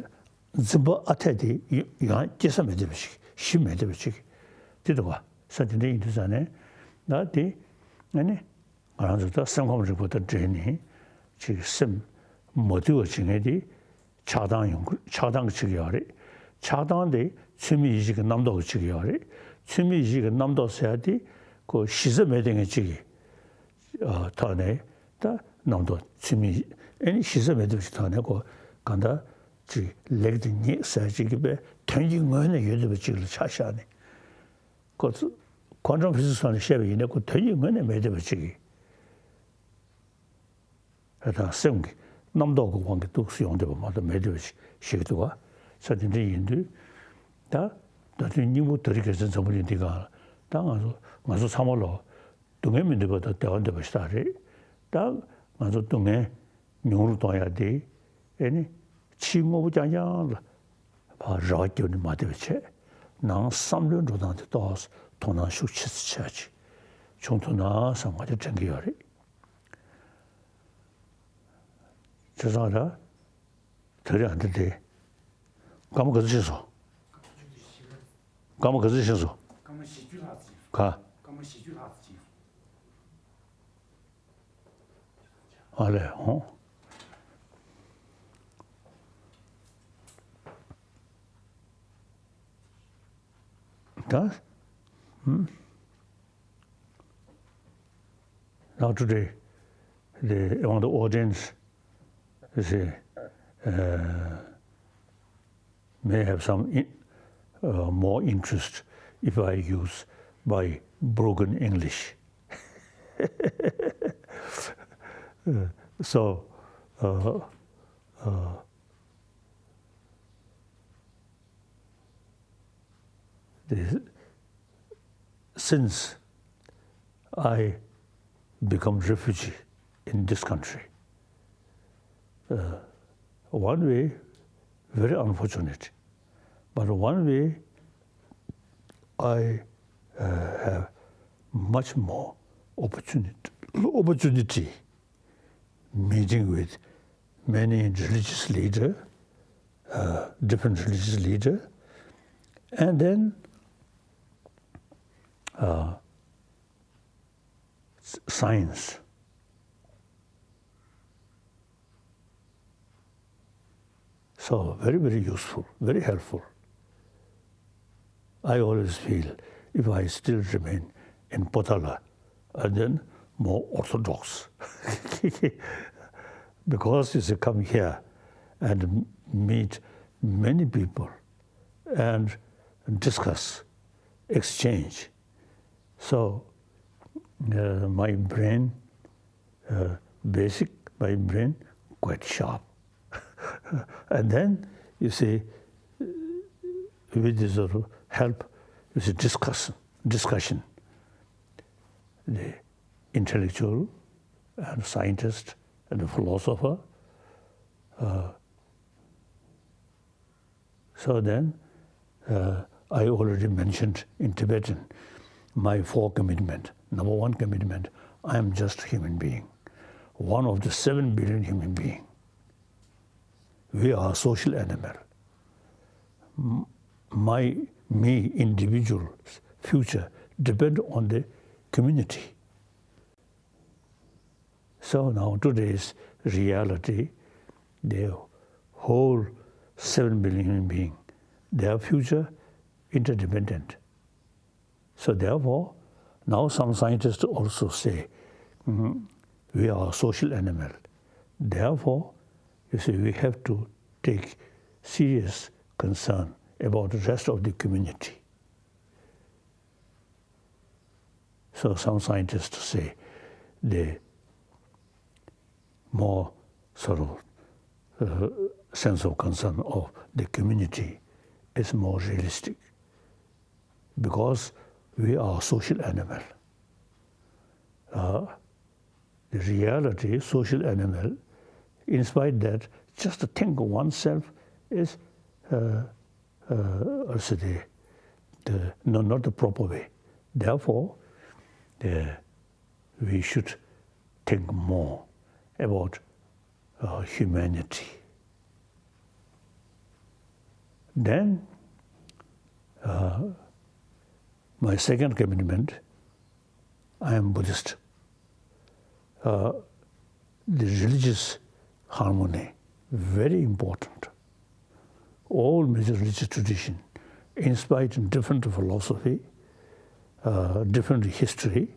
འཛིན་པ་ཨ་འཐས་དེ་ཡང་སྐྱེ་ས་མེད་བསྡད་པ་ཞིག། གཞི་མེད་བསྡད་པ་ཞིག་དེ་འདུག་བ། ས་དེ་འདྲ་ཡིན་དུས་ཙ་ནས་ད་དེ་ཨ་ནི་ང་རང་ཚོ་ད་སེམས་ཁམས་རིག་པ་དང་འབྲེལ་ནས་ཅིག་སེམས་མ་དུལ་བ་བྱེད་མཁན་དེ་ཆགས་སྡང་ཡོང་གི། ཆགས་སྡང་གི་ཅིག་ཡོད་རེད། ཆགས་སྡང་དེ་ཚུལ་མིན་ཡིད་བྱེད་ཀྱི་རྣམ་རྟོག་གི་ཅིག་ཡོད་རེད། ཚུལ་མིན་ཡིད་བྱེད་ཀྱི་རྣམ་རྟོག་ཟེར་ཡ་དེ་ཁོ་གཞི་རྩ་མེད་བསྡད་མཁན་ཅིག་གི་ཨ་ཐོག་ནས་ད་རྣམ་རྟོག་ཚུལ་མིན་ཨེ་ནི་གཞི་རྩ་མེད་བསྡད་པ་ཅིག་ཐོག་ནས་ཁོ་གང་ལྟར་ཅིག་ལེགས་དང་ཉེས་ཟེར་ཅིག་གི་པའི་དོན་གྱི་ངོས་ནས་ཡོད་བསྡད་པ་ཅིག་ལ་ཆ་བཞག་ནས། ཁོ་ཚོ་ཀོན་ཊམ་ཕི་སིག་སི་སོགས་ནས་བཤད་པ་ཡིན་ན་ཁོ་དོན་གྱི་ངོས་ནས་མེད་བསྡད་པ་ཅིག་གི། ཨ་དང་སེམས་ཀྱི་རྣམ་རྟོག་གི་དབང་གིས་འདུག་སེ་ཡོང་བསྡད་པ་མ་གཏོགས་མེད་བསྡད་པ་ཞིག་འདུག་ག། ས་དེ་འདྲ་ཡིན་དུས་ད་ད་དུང་སྙིང་པོ་དེ་རིང་རྒྱལ་མཚན་འཛམ་བུ་གླིང་འདི་སྒང་ལ་ད་ང་ཚོ་ང་ཚོ་ཚང་མ་ལོ་སྡུག་བསྔལ་མི་འདོད་པ་དང་བདེ་བ་འདོད་པ་ཞིག་ད་རེད། ད་ང་ཚོ་སྡུག་བསྔལ་མྱོང་རུ་གཏོང་ཡ་དེ་ཨེ་ནི་ཕྱིའི་དངོས་པོ་རྐྱང་རྐྱང་ལ་ཕར་རེ་བ་བརྒྱབ་ནས་མ་བསྡད་པ་བྱས། ནང་བསམ་བློའི་འགྲོ་སྟངས་དེ་ཏོག་ཙམ་དོ་སྣང་ཤུགས་ཆེ་ཙམ་བྱས་ཅིག་བྱུང་ཐུབ་ན་བསམ་ང་ཚོ་དྲན་གྱི་ཡོད་རེད། བྱས་ཙང་ད་དེ་རིང་འདི་དེ་སྐར་མ་ག་ཚོད་ཕྱིན་སོང་། སྐར་མ་ག་ཚོད་ཕྱིན་སོང་། སྐར་མ་བཞི་བཅུ་ལྷག་ཙམ་ཕྱིན་སོང་། ག་སྐར་མ་བཞི་བཅུ་ལྷག་ཙམ་ཕྱིན་སོང་། ཨ་ལས་ཧོ། ད་ཧུམ། Now today, the, among the audience, you see, uh, may have some in, uh, more interest if I use my broken English. Uh, so, uh, uh, the, since I become refugee in this country, uh, one way, very unfortunate, but one way, I, uh, have much more opportunity, opportunity meeting with many religious leader, uh, different religious leader, and then, uh, s- science. So very, very useful, very helpful. I always feel if I still remain in Potala, and then more orthodox. Because you see, come here and meet many people and discuss, exchange. So, uh, my brain, uh, basic, my brain quite sharp. And then, you see, with this sort of help, you see, discuss, discussion, the intellectual and scientist and the philosopher, uh, so then, uh, I already mentioned in Tibetan my four commitment. Number one commitment, I am just human being, one of the seven billion human being. We are a social animal. M- my, me, individual future depend on the community. So now today's reality, the whole seven billion human being, their future interdependent. So therefore, now some scientists also say, "Mm, we are a social animal." Therefore, you see, we have to take serious concern about the rest of the community. So some scientists say the more sort of, uh, sense of concern of the community is more realistic, because we are a social animal. Uh, the reality, social animal, in spite that just to think of oneself is, uh, uh, also the, the, no, not the proper way. Therefore, the, we should think more about, uh, humanity. Then, uh, my second commitment, I am Buddhist. Uh, the religious harmony, very important. All major religious tradition, in spite of different philosophy, uh, different history,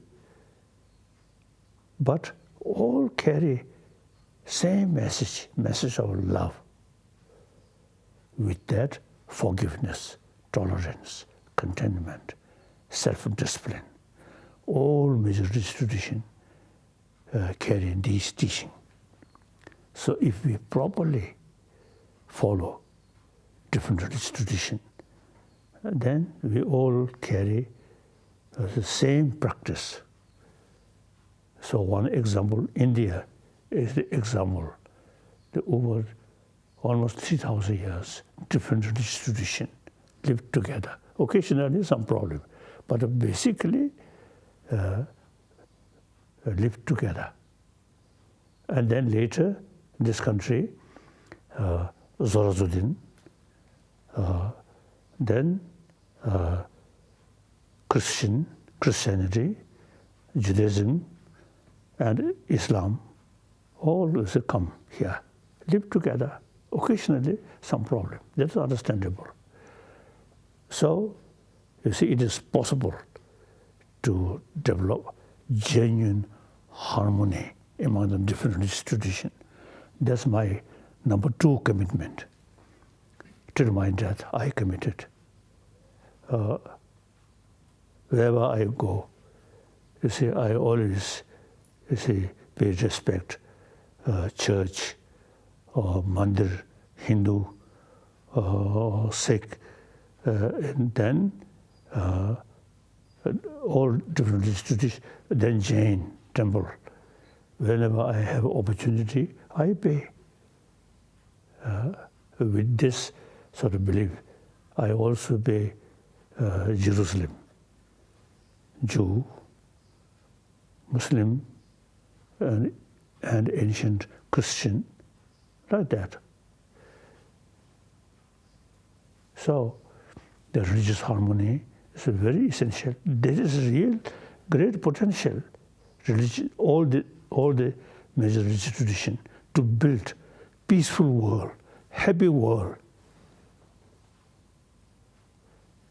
but all carry same message, message of love. With that, forgiveness, tolerance, contentment, self-discipline. All major religious tradition, uh, carry these teaching. So if we properly follow different religious tradition, then we all carry, uh, the same practice. So one example, India is the example. The over almost three thousand years, different religious tradition live together. Occasionally some problem, but basically, uh, live together. And then later, this country, uh, Zoroastrian, uh, then, uh, Christian, Christianity, Judaism, and Islam, all is come here, live together. Occasionally, some problem. That's understandable. So, you see, it is possible to develop genuine harmony among the different religious tradition. That's my number two commitment. Till my death, I committed. Uh, wherever I go, you see, I always, you see, pay respect, uh, church, uh, mandir, Hindu, uh, Sikh, uh, and then, uh, all different religious traditions, then Jain temple. Whenever I have opportunity, I pay. Uh, with this sort of belief, I also pay, uh, Jerusalem, Jew, Muslim, and, and ancient Christian, like that. So, the religious harmony is very essential. There is real great potential, religion, all the, all the major religious tradition, to build peaceful world, happy world.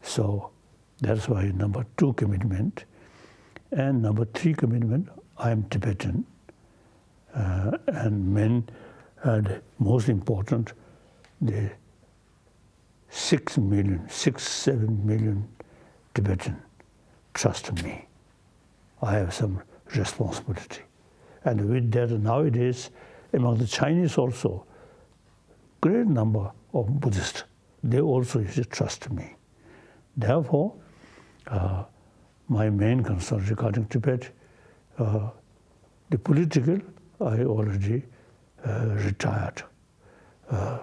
So that's why number two commitment. And number three commitment, I am Tibetan. Uh, and main and most important, the six million, six, seven million Tibetan trust me. I have some responsibility. And with that, nowadays, among the Chinese also, great number of Buddhists, they also, you see, trust me. Therefore, uh, my main concern regarding Tibet, uh, the political, I already, uh, retired. Uh,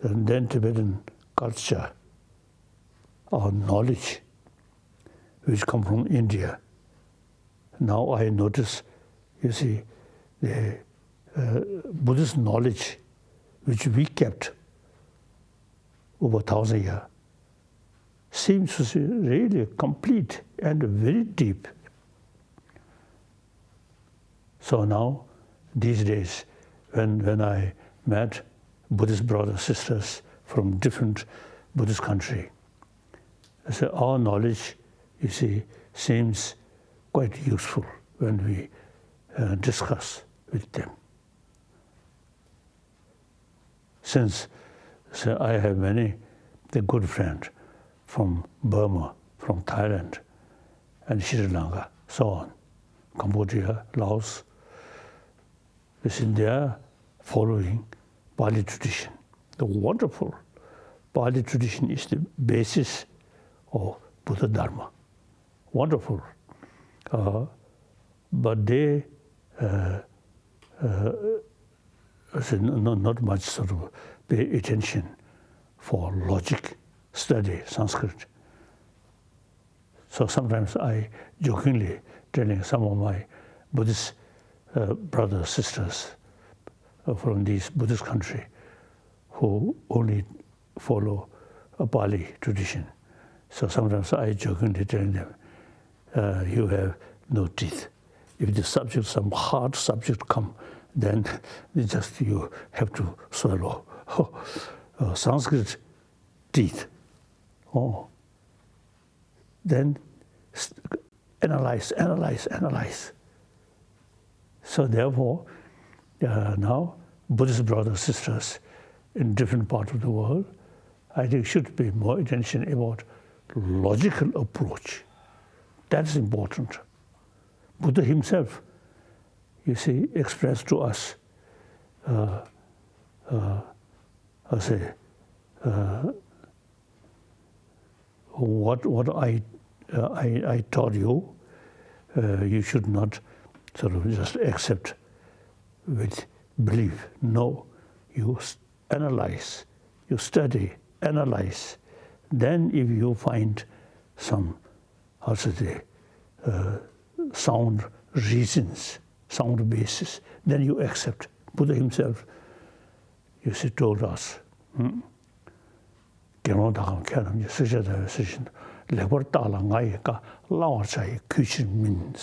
and then Tibetan culture, our knowledge, which come from India. Now I notice, you see, the, uh, Buddhist knowledge which we kept over thousand years seems to be really complete and very deep. So now, these days, when, when I met Buddhist brothers, sisters from different Buddhist country, I say our knowledge, you see, seems quite useful when we, uh, discuss with them. Since, say, I have many the good friend from Burma, from Thailand, and Sri Lanka, so on, Cambodia, Laos, you see, they are following Pali tradition. The wonderful Pali tradition is the basis of Buddha Dharma. Wonderful. Uh, but they, uh, uh, I say, no, no, not much sort of pay attention for logic, study Sanskrit. So sometimes I jokingly telling some of my Buddhist, uh, brothers, sisters, uh, from these Buddhist country who only follow a Pali tradition. So sometimes I jokingly tell them, uh, "You have no teeth. If the subject, some hard subject come, then just you have to swallow." Uh, Sanskrit teeth. Oh. Then s-, analyze, analyze, analyze. So therefore, uh, now Buddhist brothers, sisters in different parts of the world, I think, should be more attention about logical approach. That's important. Buddha himself, you see, expressed to us, uh, uh, I say, uh, what, what I, uh, I, I taught you, uh, you should not sort of just accept with belief. No, you s-, analyze, you study, analyze. Then if you find some, how should I say, uh, sound reasons, sound basis, then you accept. Buddha himself, you see, told us, hmm? དགེ་སློང་དག་གམ་མཁས་རྣམས་ཀྱིས། བསྲེག་བཅད་བརྡར་བའི་གཟི་བྱིན་དང་། ལེགས་པར་བརྟགས་ལ་ང་ཡི་བཀའ། བླང་བར་བྱ་ཡི་གུས་ཕྱིར་མིན།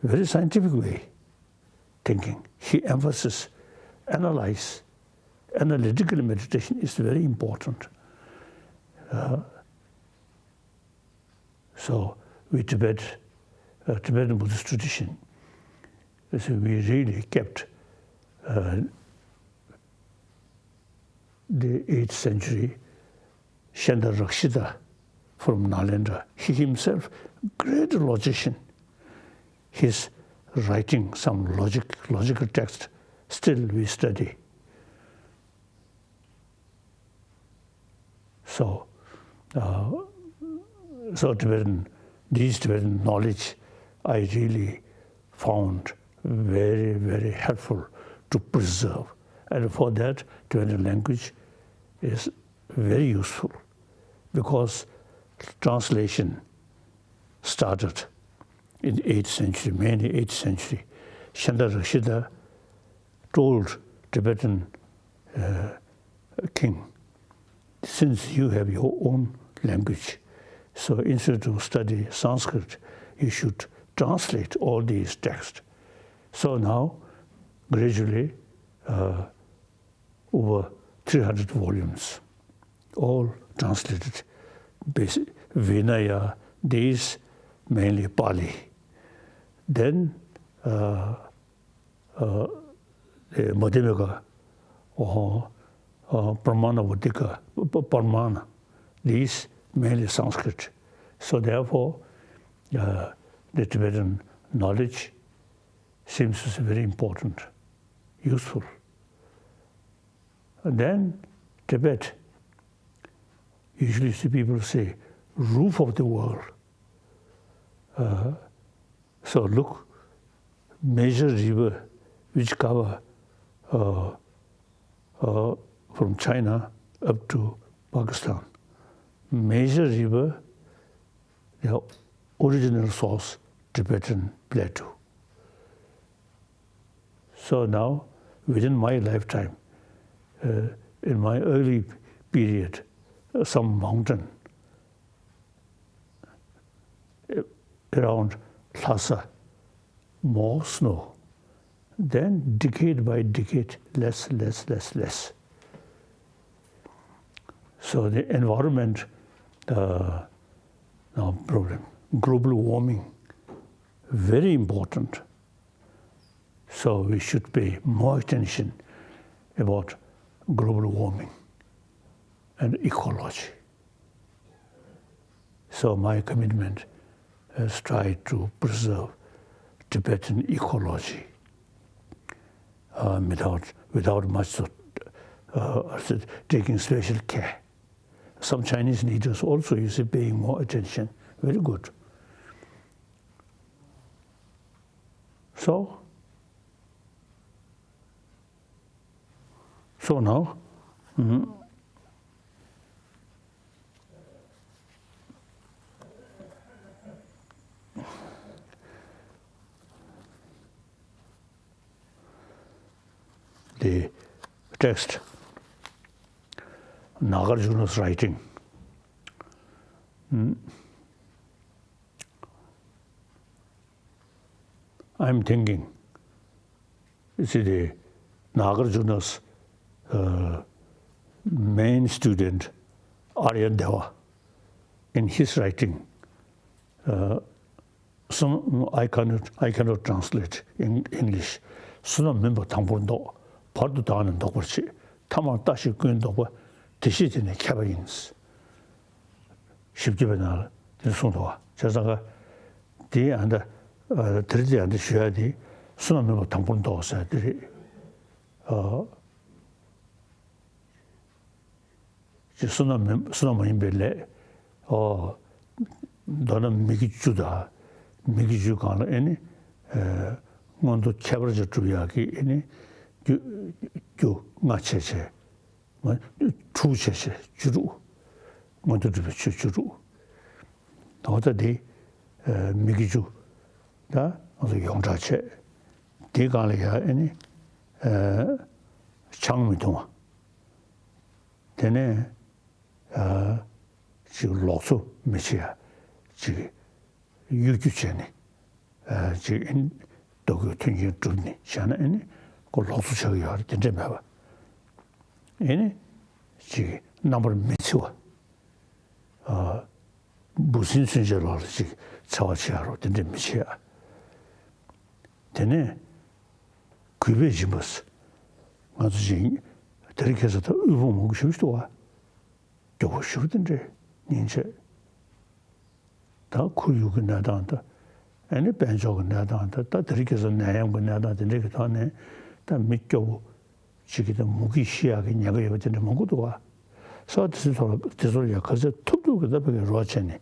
Very scientific way thinking. He emphasizes analyze, analytical meditation is very important. Uh, So we Tibet, uh, Tibetan Buddhist tradition, so we really kept, uh, the eighth century Shantarakshita from Nalanda, he himself, great logician, he's writing some logic, logical text, still we study. So, uh, so Tibetan, this Tibetan knowledge, I really found very, very helpful to preserve. And for that, Tibetan language is very useful because translation started in the eighth century, mainly eighth century. Shantarakshita told Tibetan, uh, king, "Since you have your own language, so instead of study Sanskrit, you should translate all these texts." So now, gradually, uh, over three hundred volumes, all translated, basic, Vinaya, these mainly Pali. Then, uh, uh, the Madhyamaka, or, uh, Pramana Vatika, P-, P-, Pramana, these mainly Sanskrit. So therefore, uh, the Tibetan knowledge seems to be very important, useful. And then Tibet, usually see people say, "Roof of the world." Uh, so look, major river which cover, uh, uh, from China up to Pakistan. Major river, the original source, Tibetan plateau. So now, within my lifetime, uh, in my early period, uh, some mountain, uh, around Lhasa, more snow. Then decade by decade, less, less, less, less. So the environment, uh, no problem. Global warming, very important. So we should pay more attention about global warming and ecology. So my commitment is try to preserve Tibetan ecology, uh, without, without much, uh, taking special care. Some Chinese leaders also, you see, paying more attention. Very good. So, so now, mm, the text, Nagarjuna's writing. Mm. I'm thinking, you see, the Nagarjuna's, uh, main student, Aryadeva, in his writing, uh, some, I cannot, I cannot translate in English. བསོད་ནམས་མུན་པ་དང་པོར་བཟློག། བར་དུ་བདག་ནི་ལྡོག་པར་བྱེད། ཐ་མར་ལྟ་ཞིག་ཀུན་ལྡོག་པ། དེ་ཤེས་དེ་ནི་མཁས་པ་ཡིན། ཞིབ་རྒྱས་པའི་ནང་ལ་དེ་གསུངས་འདུག་བ། བྱས་ཙང་ཀ་དེ་ཨ་འདྲ། ཨ། དེ་རིང་དེ་ཨ་འདྲ་ཞུ་ཡ་དེ་བསོད་ནམས་མུན་པ་དང་པོར་བཟློག་ཟེར་དེ་རེད། ཨ། ཅེས་བསོད་ནམས་མིན། བསོད་ནམས་མ་ཡིན་པའི་ལས། ཨོ། མདོར་ན་མི་དགེ་བཅུ་དང་། མི་དགེ་བཅུ་སྒང་ལ་ཨེ་ནི། ཨ། མངོན་མཐོ་ཁྱད་པར་ཅན་སྒྲུབ་ཡག་གི་ཨེ་ནི། རྒྱུ་རྒྱུ་ལྔ་བྱས་བྱས། དྲུག་བྱས་བྱས་བཅུ་དྲུག། མངོན་མཐོ་སྒྲུབ་པའི་ཆོས་བཅུ་དྲུག། འོ་ད་དེ། ཨ། མི་དགེ་བཅུ། ད་ང་ཚོ་ཡོངས་གྲགས་བྱས། དེའི་སྒང་ལ་ཡ་ཨེ་ནི། ཨ། ཆང་མི་འཐུང་བ། དེ་ནས། ཨ། ཅིག་ལོག་འཚོ་མི་བྱེད་ཡ། ཅིག་གཡོ་སྒྱུ་བྱས་ནས། ཨ། ཅིག་ཨེ་ནི་ལྡོག་གི་མཐུན་རྐྱེན་བསྒྲུབས་ནས་བྱས་ན་ཨེ་ནི་ཁོ་ལོག་འཚོ་བྱེད་ཀྱི་ཡོད་རེད། དེ་འདྲས་མེད་པ། ཨེ་ནི་ཅིག་རྣམ་པར་མི་འཚེ་བ། ཨ། འབུ་སྲིན་ཚུན་ཆད་ལ་ཅིག་འཚེ་བ་བྱེད་ཡ་རོ་དེ་འདྲས་མི་བྱེད་ཡ། དེ་ནས་གུས་པས་སྦྱིན་པ། ང་ཚོ་ཅིག་དེ་རིང་ཁ་སང་ད་དབུལ་ཕོངས་མང་པོ་ཞེ་པོ་ཞིག་འདུག་བ། སྐྱོ་བོ་ཞེ་པོ་དེ་འདྲས་སྙིང་རྗེ། ད་ཁོར་ཡུག་གི་གནས་སྟངས་དང་། ཨ་ནི་དཔལ་འབྱོར་གྱི་གནས་སྟངས་དང་། ད་དེ་རིང་ཁ་སང་ནད་ཡམས་ཀྱི་གནས་སྟངས་དེ་འདྲས་ཀྱི་ཐོག་ནས། ད་མི་སྐྱོ་བོ་ཅིག་གིས་ད་མུ་གེས་ཤི་ཡག་གི་ཉེན་ཁ་ཡོད་པ་དེ་འདྲ་མང་པོ་འདུག་ག། ས་དེ་ཚོའི་ཐོག་ལ་དེ་ཚོར་ཡང་ག་ཚོད་ཐུབ་ཐུབ་ཀྱིས་ད་ཕ་གིར་རོགས་བྱས་ནས་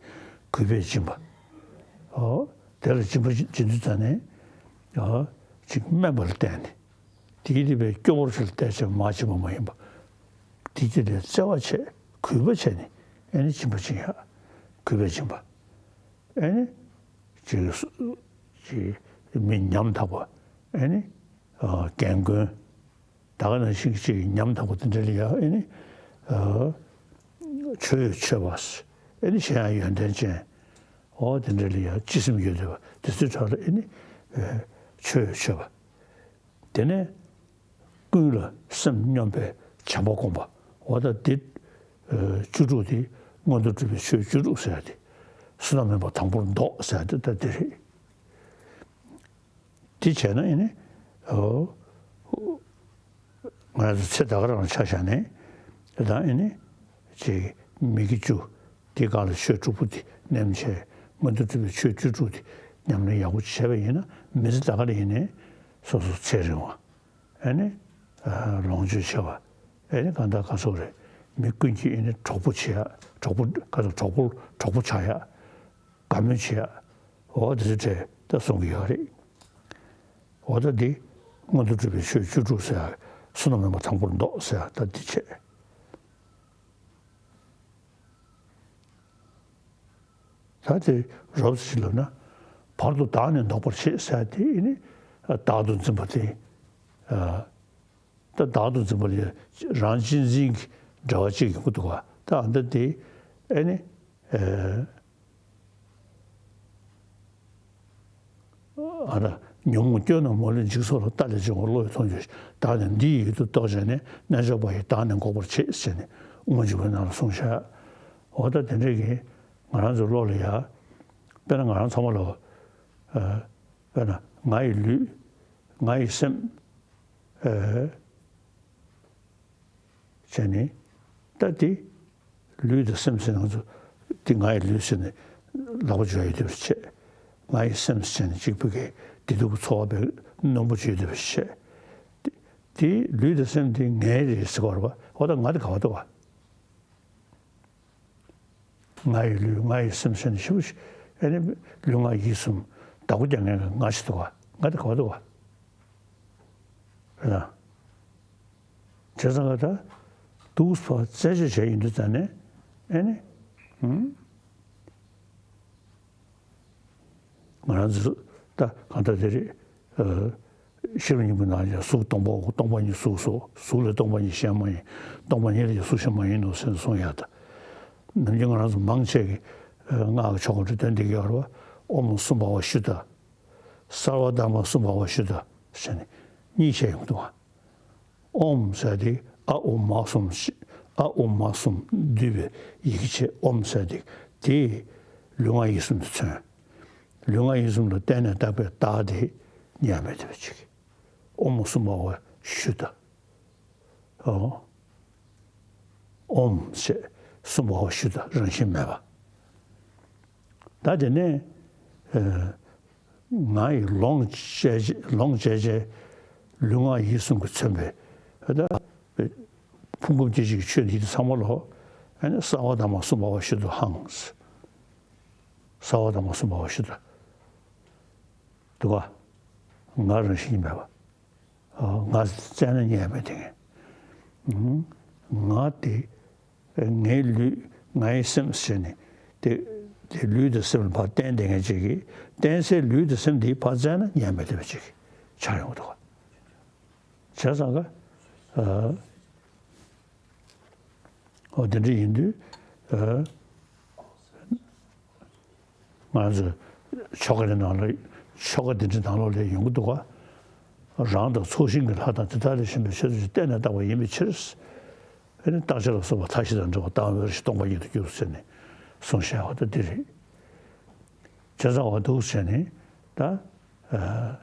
གུས་པས་སྦྱིན་པ། ཨོ། དེ་ལ་སྦྱིན་པ་སྦྱིན་དུས་ཙ་ནས། ཨོ། ཅིག་དམན་པ་ལ་བརྟེན་ནས། དེའི་དེ་བས་སྐྱོ་བོར་ཞིག་ལ་བལྟས་བྱས་མར་སྦྱིན་པ་མ་ཡིན་པ། དེ་དེ་ལས་བརྩེ་བ་བྱས། གུས་པ་བྱས་ནས་ཨ་ནི་སྦྱིན་པ་སྦྱིན་ཡག། གུས་པས་སྦྱིན་པ། ཨ་ནི་ཅིག་ཅིག་མི་ཉམ་ཐག་པ། ཨ་ནི་ཨ་རྒན་རྒོན། ད་ག་ནང་བཞིན་ཅིག་ཉམ་ཐག་པ་དེ་འདྲ་ལ་ཡང་ཨ་ནི་ཨ་ཆོས་ཡོད་ཆོས་པ། ཨ་ནི་གཞན་ཡང་ཡོན་ཏན་ཅན། འོ་དེ་འདྲ་ལ་ཡང་སྤྱི་སེམས་ཡོད་བསྡད་པ་དེ་ཚོའི་གྲས་ལ་ཨ་ནི་ཨ་ཆོས་ཡོད་ཆོས་པ། དེ་ནས་ཀུན་ལ་སེམས་སྙོམས་པའི་བྱམས་པ་སྒོམ་པ། འོ་ད་འདི་ཨ་བཅུ་དྲུག་དེ་མངོན་མཐོ་གྲུབ་པའི་ཆོས་བཅུ་དྲུག་ཟེར་ཡག་དེ། བསོད་ནམས་མེད་པ་དང་པོར་བཟློག་ཟེར་ཡག་དེ་ད་འདི་རེད། དེ་བྱས་ན་ཨ་ནི་ཨོ། ང་ཚོ་ཚེ་ད་ག་རང་ཆ་བཞག་ནས་དེ་དང་ཨ་ནི་ཅིག་མི་དགེ་བཅུ་དེའི་སྒང་ལ་ཆོས་དྲུག་པོ་དེ་ནེམ་བྱས། མངོན་མཐོ་གྲུབ་པའི་ཆོས་བཅུ་དྲུག་དེ་ཉམས་ལེན་ཡག་པོ་བྱས་པ་ཡིན་ན། མི་ཚེ་ད་ག་ལ་ཡིན་ནའི་སོ་སོ་ཚེ་རིང་བ། ཨ་ནི་ཨ་ལོངས་སྤྱོད་ཆེ་བ། ཨ་ནི་གང་ལྟར་ག་ཚོད་རེད། མི་ཀུན་གྱིས་ཨ་ནི་གྲོགས་པོ་བྱེད་ཡག། གྲོགས་པོ་ག་ཚོད། གྲོགས་པོ་གྲོགས་པོ་ཆགས་ཡག། དགའ་མོས་བྱེད་ཡག། འོ་དེ་ཚོ་གྲས་ད་གསུང་གི་ཡོད་རེད། འོ་ད་འདི་མངོན་མཐོ་གྲུབ་པའི་ཆོས་བཅུ་དྲུག་ཟེར་ཡག། བསོད་ནམས་མེད་པ་དང་པོར་བཟློག་ཟེར་ཡག་ད་འདི་བྱས། ད་དེ་རོབ་ཙམ་ཞིག་ལབ་ན། བར་དུ་བདག་ནི་ལྡོག་པར་བྱེད་ཟེར་ཡག་དེ་ཨ་ནི་བདག་ཏུ་འཛིན་པ་དེ། ཨ། ད་བདག་ཏུ་འཛིན་པ་ལ་རང་གཅེས་འཛིན་གྱི་འབྲེལ་བ་གཅིག་ཡོང་གི་འདུག་ག། ད་ཨ་ད་དེ་ཨ་ནི་ཨ་ཨ་ད་ཉོན་མོངས་སྐྱོན་རྣམས་མ་ལུས་འཇིག་ཚོགས་ལ། ལྟ་ལས་བྱུང་བ་བློ་ཡིས་མཐོང་གྱུར་ཅིག། བདག་ནི་འདི་ཡི་ཡུལ་དུ་རྟོག་བྱས་ནས། རྣལ་འབྱོར་པ་ཡིས་བདག་ནི་འགོག་པར་བྱེད་ཟེར་ནས་དབུ་མ་འཇུག་པའི་ནང་ལ་གསུངས་བཞག། འོ་ད་དེ་འདྲས་ཀྱི་ང་རང་ཚོའི་བློ་ལ་ཡ། དཔེར་ན་ང་རང་ཚང་མ་ལ། ཨ། དཔེར་ན་ང་ཡི་ལུས། ང་ཡི་སེམས། ཨ། བྱས་ནས། ད་དེ་ལུས་དང་སེམས་ཟེར་ང་ཚོ་དེ་ང་ཡི་ལུས་ཟེར་ནས་ལག་པ་འཇུ་ཡག་ཡོད་དེ་བྱས། ང་ཡི་སེམས་ཟེར་ནས་གཅིག་པུ་གི་བདེ་སྡུག་གི་ཚོར་བ་རྣོན་པོ་ཅིག་ཡོད་དེ་བྱས། དེ་དེ་ལུས་དང་སེམས་དེ་ངའི་རེད་ཟེར་གྱི་ཡོད་རེད་པ། འོ་ད་ང་དེ་ག་པར་འདུག་ག། ང་ཡི་ལུས། ང་ཡི་སེམས་ཟེར་ནས་ཞེ་པོ་ཅིག། ཨ་ནི་ལུས་ངག་ཡིད་གསུམ་བདག་པོ་རྒྱག་མཁན་གྱི་ང་ཞིག་འདུག་ག། ང་དེ་ག་པར་འདུག་ག། རེད་ན། བྱས་ཙང་ག་ད་འདུག་སེ་རྩད་གཅོད་བྱས་ཡོང་དུས་ཙ་ནས། ཨ་ནི། ཧུམ། ང་རང་ཚོ་ད་གང་ལྟར་དེ་རེད། ཨ། ཤེས་རབ་སྙིང་པོའི་ནང་ལ་གཟུགས་སྟོང་པའོ། སྟོང་པ་ཉིད་གཟུགས་སོ། གཟུགས་ལས་སྟོང་པ་ཉིད་གཞན་མ་ཡིན། སྟོང་པ་ཉིད་ལས་ཀྱང་གཟུགས་གཞན་མ་ཡིན་ནོ་ཟེར་ནས་གསུངས་ཡག་ད། ནམ་རྒྱུན་ང་རང་ཚོ་མང་ཆེ་གིས་སྔགས་ཀྱི་ཆོ་ག་འབྲི་དོན་འདི་ག་རེད་པ། ཨོཾ་མ་སུ་བྷ་ཝ་ཤུདྡྷ། སརྦ་དྷརྨ་སུ་བྷ་ཝ་ཤུདྡྷ་ཟེར་ནས་གཉིས་བཤད་ཡོང་གི་འདུག་ག། ཨོཾ་ཟེར་དེ་ཨ་ཨོ་མ་གསུམ་ཞིག། ཨ་ཨོ་མ་གསུམ་བསྡུས་པའི་ཡི་གེ་བྱས། ཨོཾ་ཟེར་དེ་དེ་ལུས་ངག་ཡིད་གསུམ་དུ་མཚོན། ལུས་ངག་ཡིད་གསུམ་ལ་གཏན་ནས་བཏགས་པའི་བདག་དེ་ཉམས་མེད་དེ་བ་ཅིག། ཨོཾ་མ་སུ་བྷ་ཝ་ཤུདྡྷ། ཨོ། ཨོཾ་ཞེས་སུ་བྷ་ཝ་ཤུདྡྷ། རང་བཞིན་མེད་པ། ད་དེ་ནས་ཨ་ང་ཡིས་ལོངས་སྤྱད་ལོངས་སྤྱད་བྱས། ལུས་ངག་ཡིད་གསུམ་གྱིས་མཚོན་པའི་ད་ཕུང་ཁམས་སྐྱེ་མཆེད་ཀྱི་ཆོས་འདི་ཚང་མ་ལོ། ཨ་ནི་སརྦ་དྷརྨ་སུ་བྷ་ཝ་ཤུདྡྷོ་ཧཾ། སརྦ་དྷརྨ་སུ་བྷ་ཝ་ཤུདྡྷ། འདུག་ག། ང་རང་བཞིན་མེད་པ། ང་བཙལ་ན་རྙེད་མེད་དེ་ངས། ང་དེ་ངའི་ལུས་ངའི་སེམས་ཟེར་ནས་དེ་དེ་ལུས་དང་སེམས་ལ་ཕར་བརྟེན་བསྡད་མཁན་ཅིག་གིས། བརྟེན་སའི་ལུས་དང་སེམས་དེ་ཕར་བཙལ་ན་རྙེད་མེད་བསྡད་པ་ཅིག་ཆགས་ཡོང་གི་འདུག་ག། བྱས་ཙང་ག། ཨ། འོ་དེ་འདྲ་ཡིན་དུས། ཨ། ང་ཚོས་ཆོ་ག་འདི་ནང་ལ། ཆོ་ག་འདི་འདྲའི་ནང་ལོགས་ལ་ཡོང་གི་འདུག་ག། རང་དང་ཚོགས་ཞིང་གི་ལྷ་དང་དེ་དག་ལས་གཞན་པའི་ཆོས་ཐམས་ཅད་གཏན་ནས་བཏགས་པ་ཡིན་པའི་ཕྱིར། ཨ་ནི་རྟག་ཆད་ལ་སོགས་པ་མཐའ་བཞི་དང་བྲལ་བ་དང་། འོད་བཞི་སྟོང་པ་ཉིད་དུ་གྱུར་ཟེར་ནས་གསུངས་བཞག་པ་ད་འདི་རེད། བྱས་ཙང་འོ་འདུག་བྱས་ནས་ད། ཨ།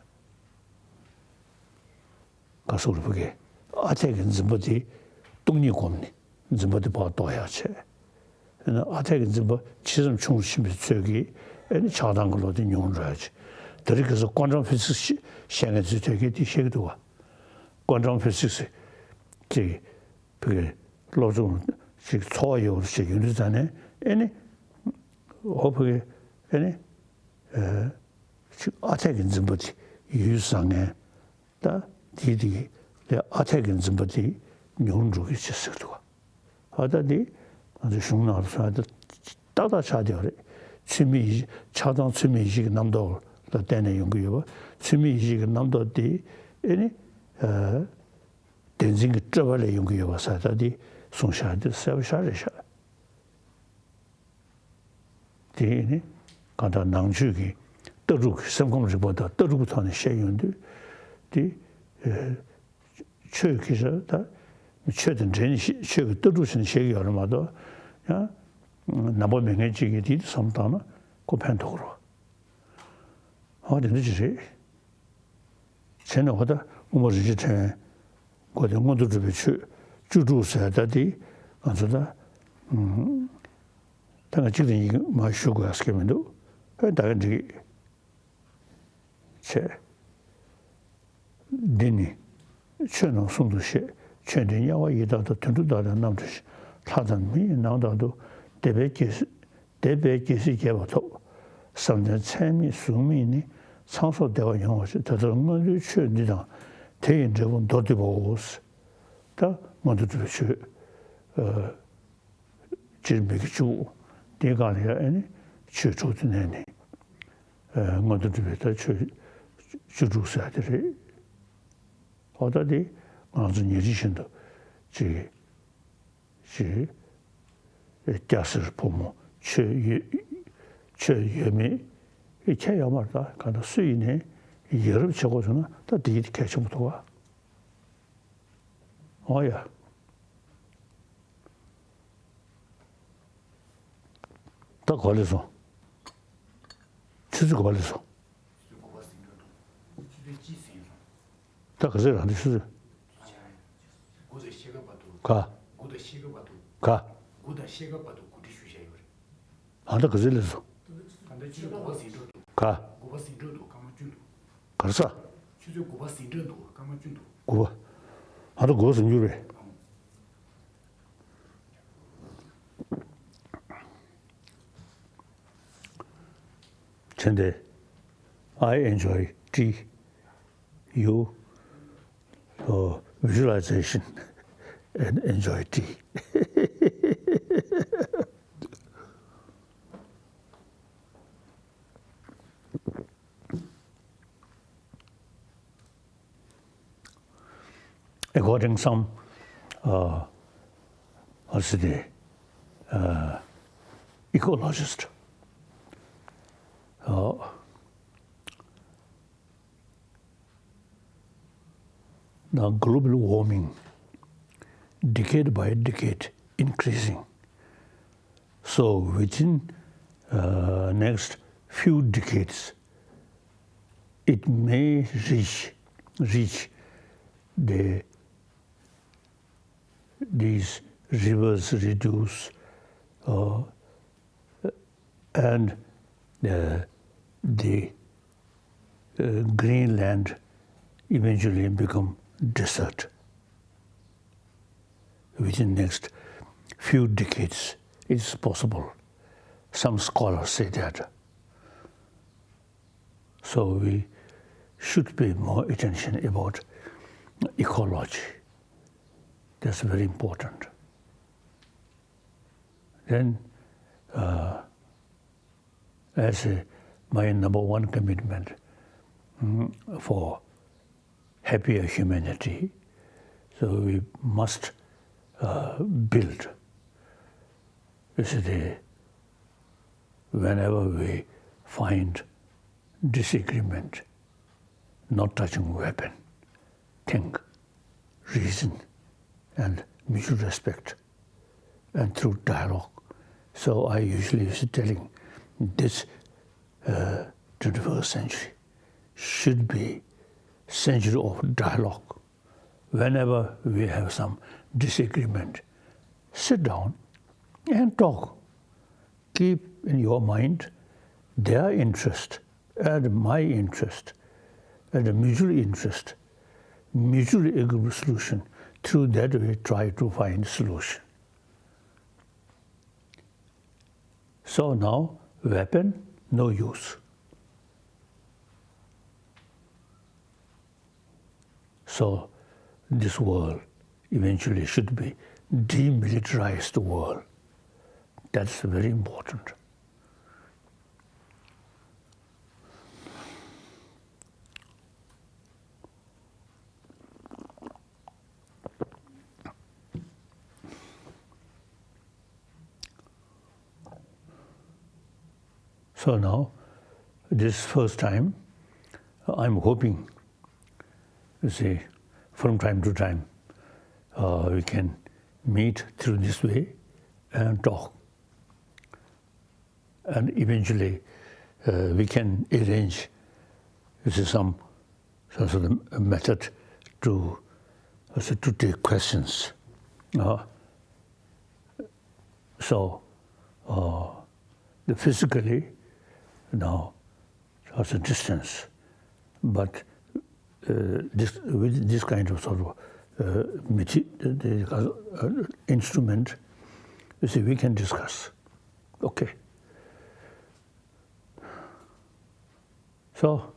ག་སོགས་རིག་པ་གིས་ཨ་འཐས་ཀྱི་འཛིན་པ་དེ་སྟོང་ཉིད་བསྒོམས་ནས་འཛིན་པ་དེ་ཕར་ལྡོག་ཡག་བྱས། ཨ་ནི་ཨ་ཐད་ཀྱི་འཛིན་པ་ཇི་ཙམ་ཆུང་རུ་ཕྱིན་པའི་ཚོད་ཀྱིས་ཨ་ནི་ཆགས་སྡང་གི་བློ་དེ་ཉུང་རུ་འགྲོ་ཡ་ཅིག་དེ་རིང་ཁ་སང་ཀོན་ཊམ་ཕི་ཟིག་སི་བཤད་མཁན་ཚོས་དེ་གས་དེ་བཤད་ཀྱི་འདུག་བ། ཀོན་ཊམ་ཕི་ཟིག་སི་ཅིག་བོད་སློབ་སྦྱོང་ཅིག་འཚོ་བ་ཡོད་ཅིག་ཡོང་དུས་ཙང་ནས་ཨ་ནི་འོ་བོད་ཨ་ནི་ཅིག་ཨ་ཐད་ཀྱི་འཛིན་པ་དེ་ཡུལ་བཟང་ངན། ད་དེའི་དེ་ལས་ཨ་ཐད་ཀྱི་འཛིན་པ་དེ་ཉུང་འགྲོ་གི་ཆེ་ཟེར་འདུག་བ། ཨ་ད་དེ་ང་ཚོ་གཞུང་ནང་ལ་སོང་ཡ་ད་ཏག་ཏག་ཆགས་བསྡད་པ་རེད། ཚུལ་མིན་ཡིད་ཆགས་སྡང་ཚུལ་མིན་ཡིད་བྱེད་ཀྱི་རྣམ་རྟོག་ལ་བརྟེན་ནས་ཡོང་གི་ཡོད་པ། ཚུལ་མིན་ཡིད་བྱེད་ཀྱི་རྣམ་རྟོག་དེ་ཨེ་ནི་བདེན་འཛིན་གྱི་སྤྲོས་པ་ལས་ཡོང་གི་ཡོད་པ་ཟེར་ད་དེ་གསུངས་བཞག་དེ་གསལ་པོ་ཤ་རེད་ཤག་དེ་ནི་གང་ལྟར་ནང་ཆོས་ཀྱི་ལྟ་གྲུབ་ཀྱི་སེམས་ཁམས་རིག་པ་དང་ལྟ་གྲུབ་ཀྱི་ཐོག་ནས་བཤད་ཡོང་དུས་དེ་ཆོས་ཀྱི་ཆ་ད་ཆོས་དང་འབྲེལ་ནས་ཤེས་ཆོས་ཀྱི་ལྟ་གྲུབ་བྱས་ནས་བཤད་ཀྱི་ཡོད་རེད་མ་གཏོགས་ཡང་ནང་པ་མེད་མཁན་གཅིག་གིས་དེ་བསམ་བཏང་ན་ཁོ་ཕན་ཐོགས་ཀྱི་རེད། ཨ་དེ་འདྲ་ཅིག་རེད། བྱས་ནས་འོ་ད་དབུ་མ་རིན་ཆེན་ཕྲེང་སྒོ་དེ་མངོན་མཐོ་གྲུབ་པའི་ཆོས་བཅུ་དྲུག་ཟེར་ད་དེ་ང་ཚོ་ད་ཨུམ། ད་ང་གཅིག་དང་གཉིས་མ་ཞུ་དགོས་ཟེར་གྱི་མི་འདུག་ཨེ་ད་ག་འགྲིག་བྱས། འདི་ནི་ཆོས་རྣམས་ཟུང་དུ་ཤེས། ཆོས་འདི་དམྱལ་བ་ཡི་དྭགས་དང་དུད་འགྲོ་དག་ལས་རྣམ་གྲོལ་ཞིང་། ལྷ་དང་མི་ཡི་ནང་དུ་བདེ་བའི་རྒྱལ་སྲིད་བདེ་བའི་རྒྱལ་སྲིད་རྒྱས་པ་ཐོབ། བསམ་གཏན་ཚད་མེད་གཟུགས་མེད་ནི། ཚངས་སོགས་བདེ་བ་མྱོང་བར་བྱེད། དེ་ལྟར་མངོན་མཐོའི་ཆོས་འདི་དང་། དེ་ཡི་འབྲས་བུ་མདོར་བསྡུས་པའོ། ད་མངོན་མཐོ་གྲུབ་པའི་ཆོས། སྤྱིར་མི་དགེ་བཅུ། དེའི་སྒང་ལ་ཡང་ཨེ་ནི་ཆོས་དྲུག་དེ་ནས་ནི། མངོན་མཐོ་གྲུབ་པའི་ད་ཆོས་བཅུ་དྲུག་ཟེར་དེ་རེད། འོ་ད་དེ་ང་ཚོ་ཉིན་རེ་བཞིན་དུ་ཅིག་ཅིག་སྐྱ་སེར་ཕོ་མོ་ཆོས་ཡོད་ཆོས་ཡོད་མེད་ཁྱད་ཡོད་མ་རེད། ད་གང་ལྟར་སུ་ཡིན་ནའི་ཡ་རབས་བྱེད་དགོས་བྱུང་ན་ད་དེ་གལ་ཆེན་པོ་འདུག་བ། འོ་ཡ། ད་ག་པར་སླེབས་སོང་། ཆུ་ཚོད་ག་པར་སླེབས་སོང་། ད་ག་ཚོད་རང་འདི་ཆུ་ཚོད། ག། ཨ་ད་ག་ཚོད་སླེབས་སོང་། ག། ག་རེ་ཟ། དགུ་པ། ཨ་ད་དགུ་པ་ཟིན་རྒྱུ་རེད། དྲན་ཏེ། I enjoy tea. You, uh, visualization and enjoy tea. According some, uh, what's the, uh, ecologist, uh, now global warming, decade by decade increasing. So within, uh, next few decades, it may reach, reach the, these rivers reduce, uh, and, uh, the, uh, Greenland eventually become desert. Within next few decades, it's possible. Some scholars say that. So we should pay more attention about ecology. That's very important. Then, uh, as a, my number one commitment, mm, for happier humanity, so we must, uh, build. You see, the, whenever we find disagreement, not touching weapon, think, reason, and mutual respect, and through dialogue. So I usually used to telling this, uh, twenty-first century should be century of dialogue. Whenever we have some disagreement, sit down and talk. keep in your mind their interest and my interest and the mutual interest, mutually agreeable solution. Through that we try to find solution. So now, weapon, no use. So this world eventually should be demilitarized world. That's very important. So now, this first time, I'm hoping, you see, from time to time, uh, we can meet through this way and talk. And eventually, uh, we can arrange, you see, some, some sort of method to, uh, to take questions. Uh, so, uh, the physically, now, as a distance, but, uh, this, with this kind of sort of, uh, mate- uh, uh, instrument, you see, we can discuss. Okay. So,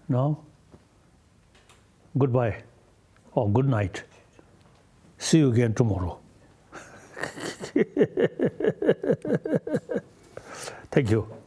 now, goodbye or good night. See you again tomorrow. Thank you.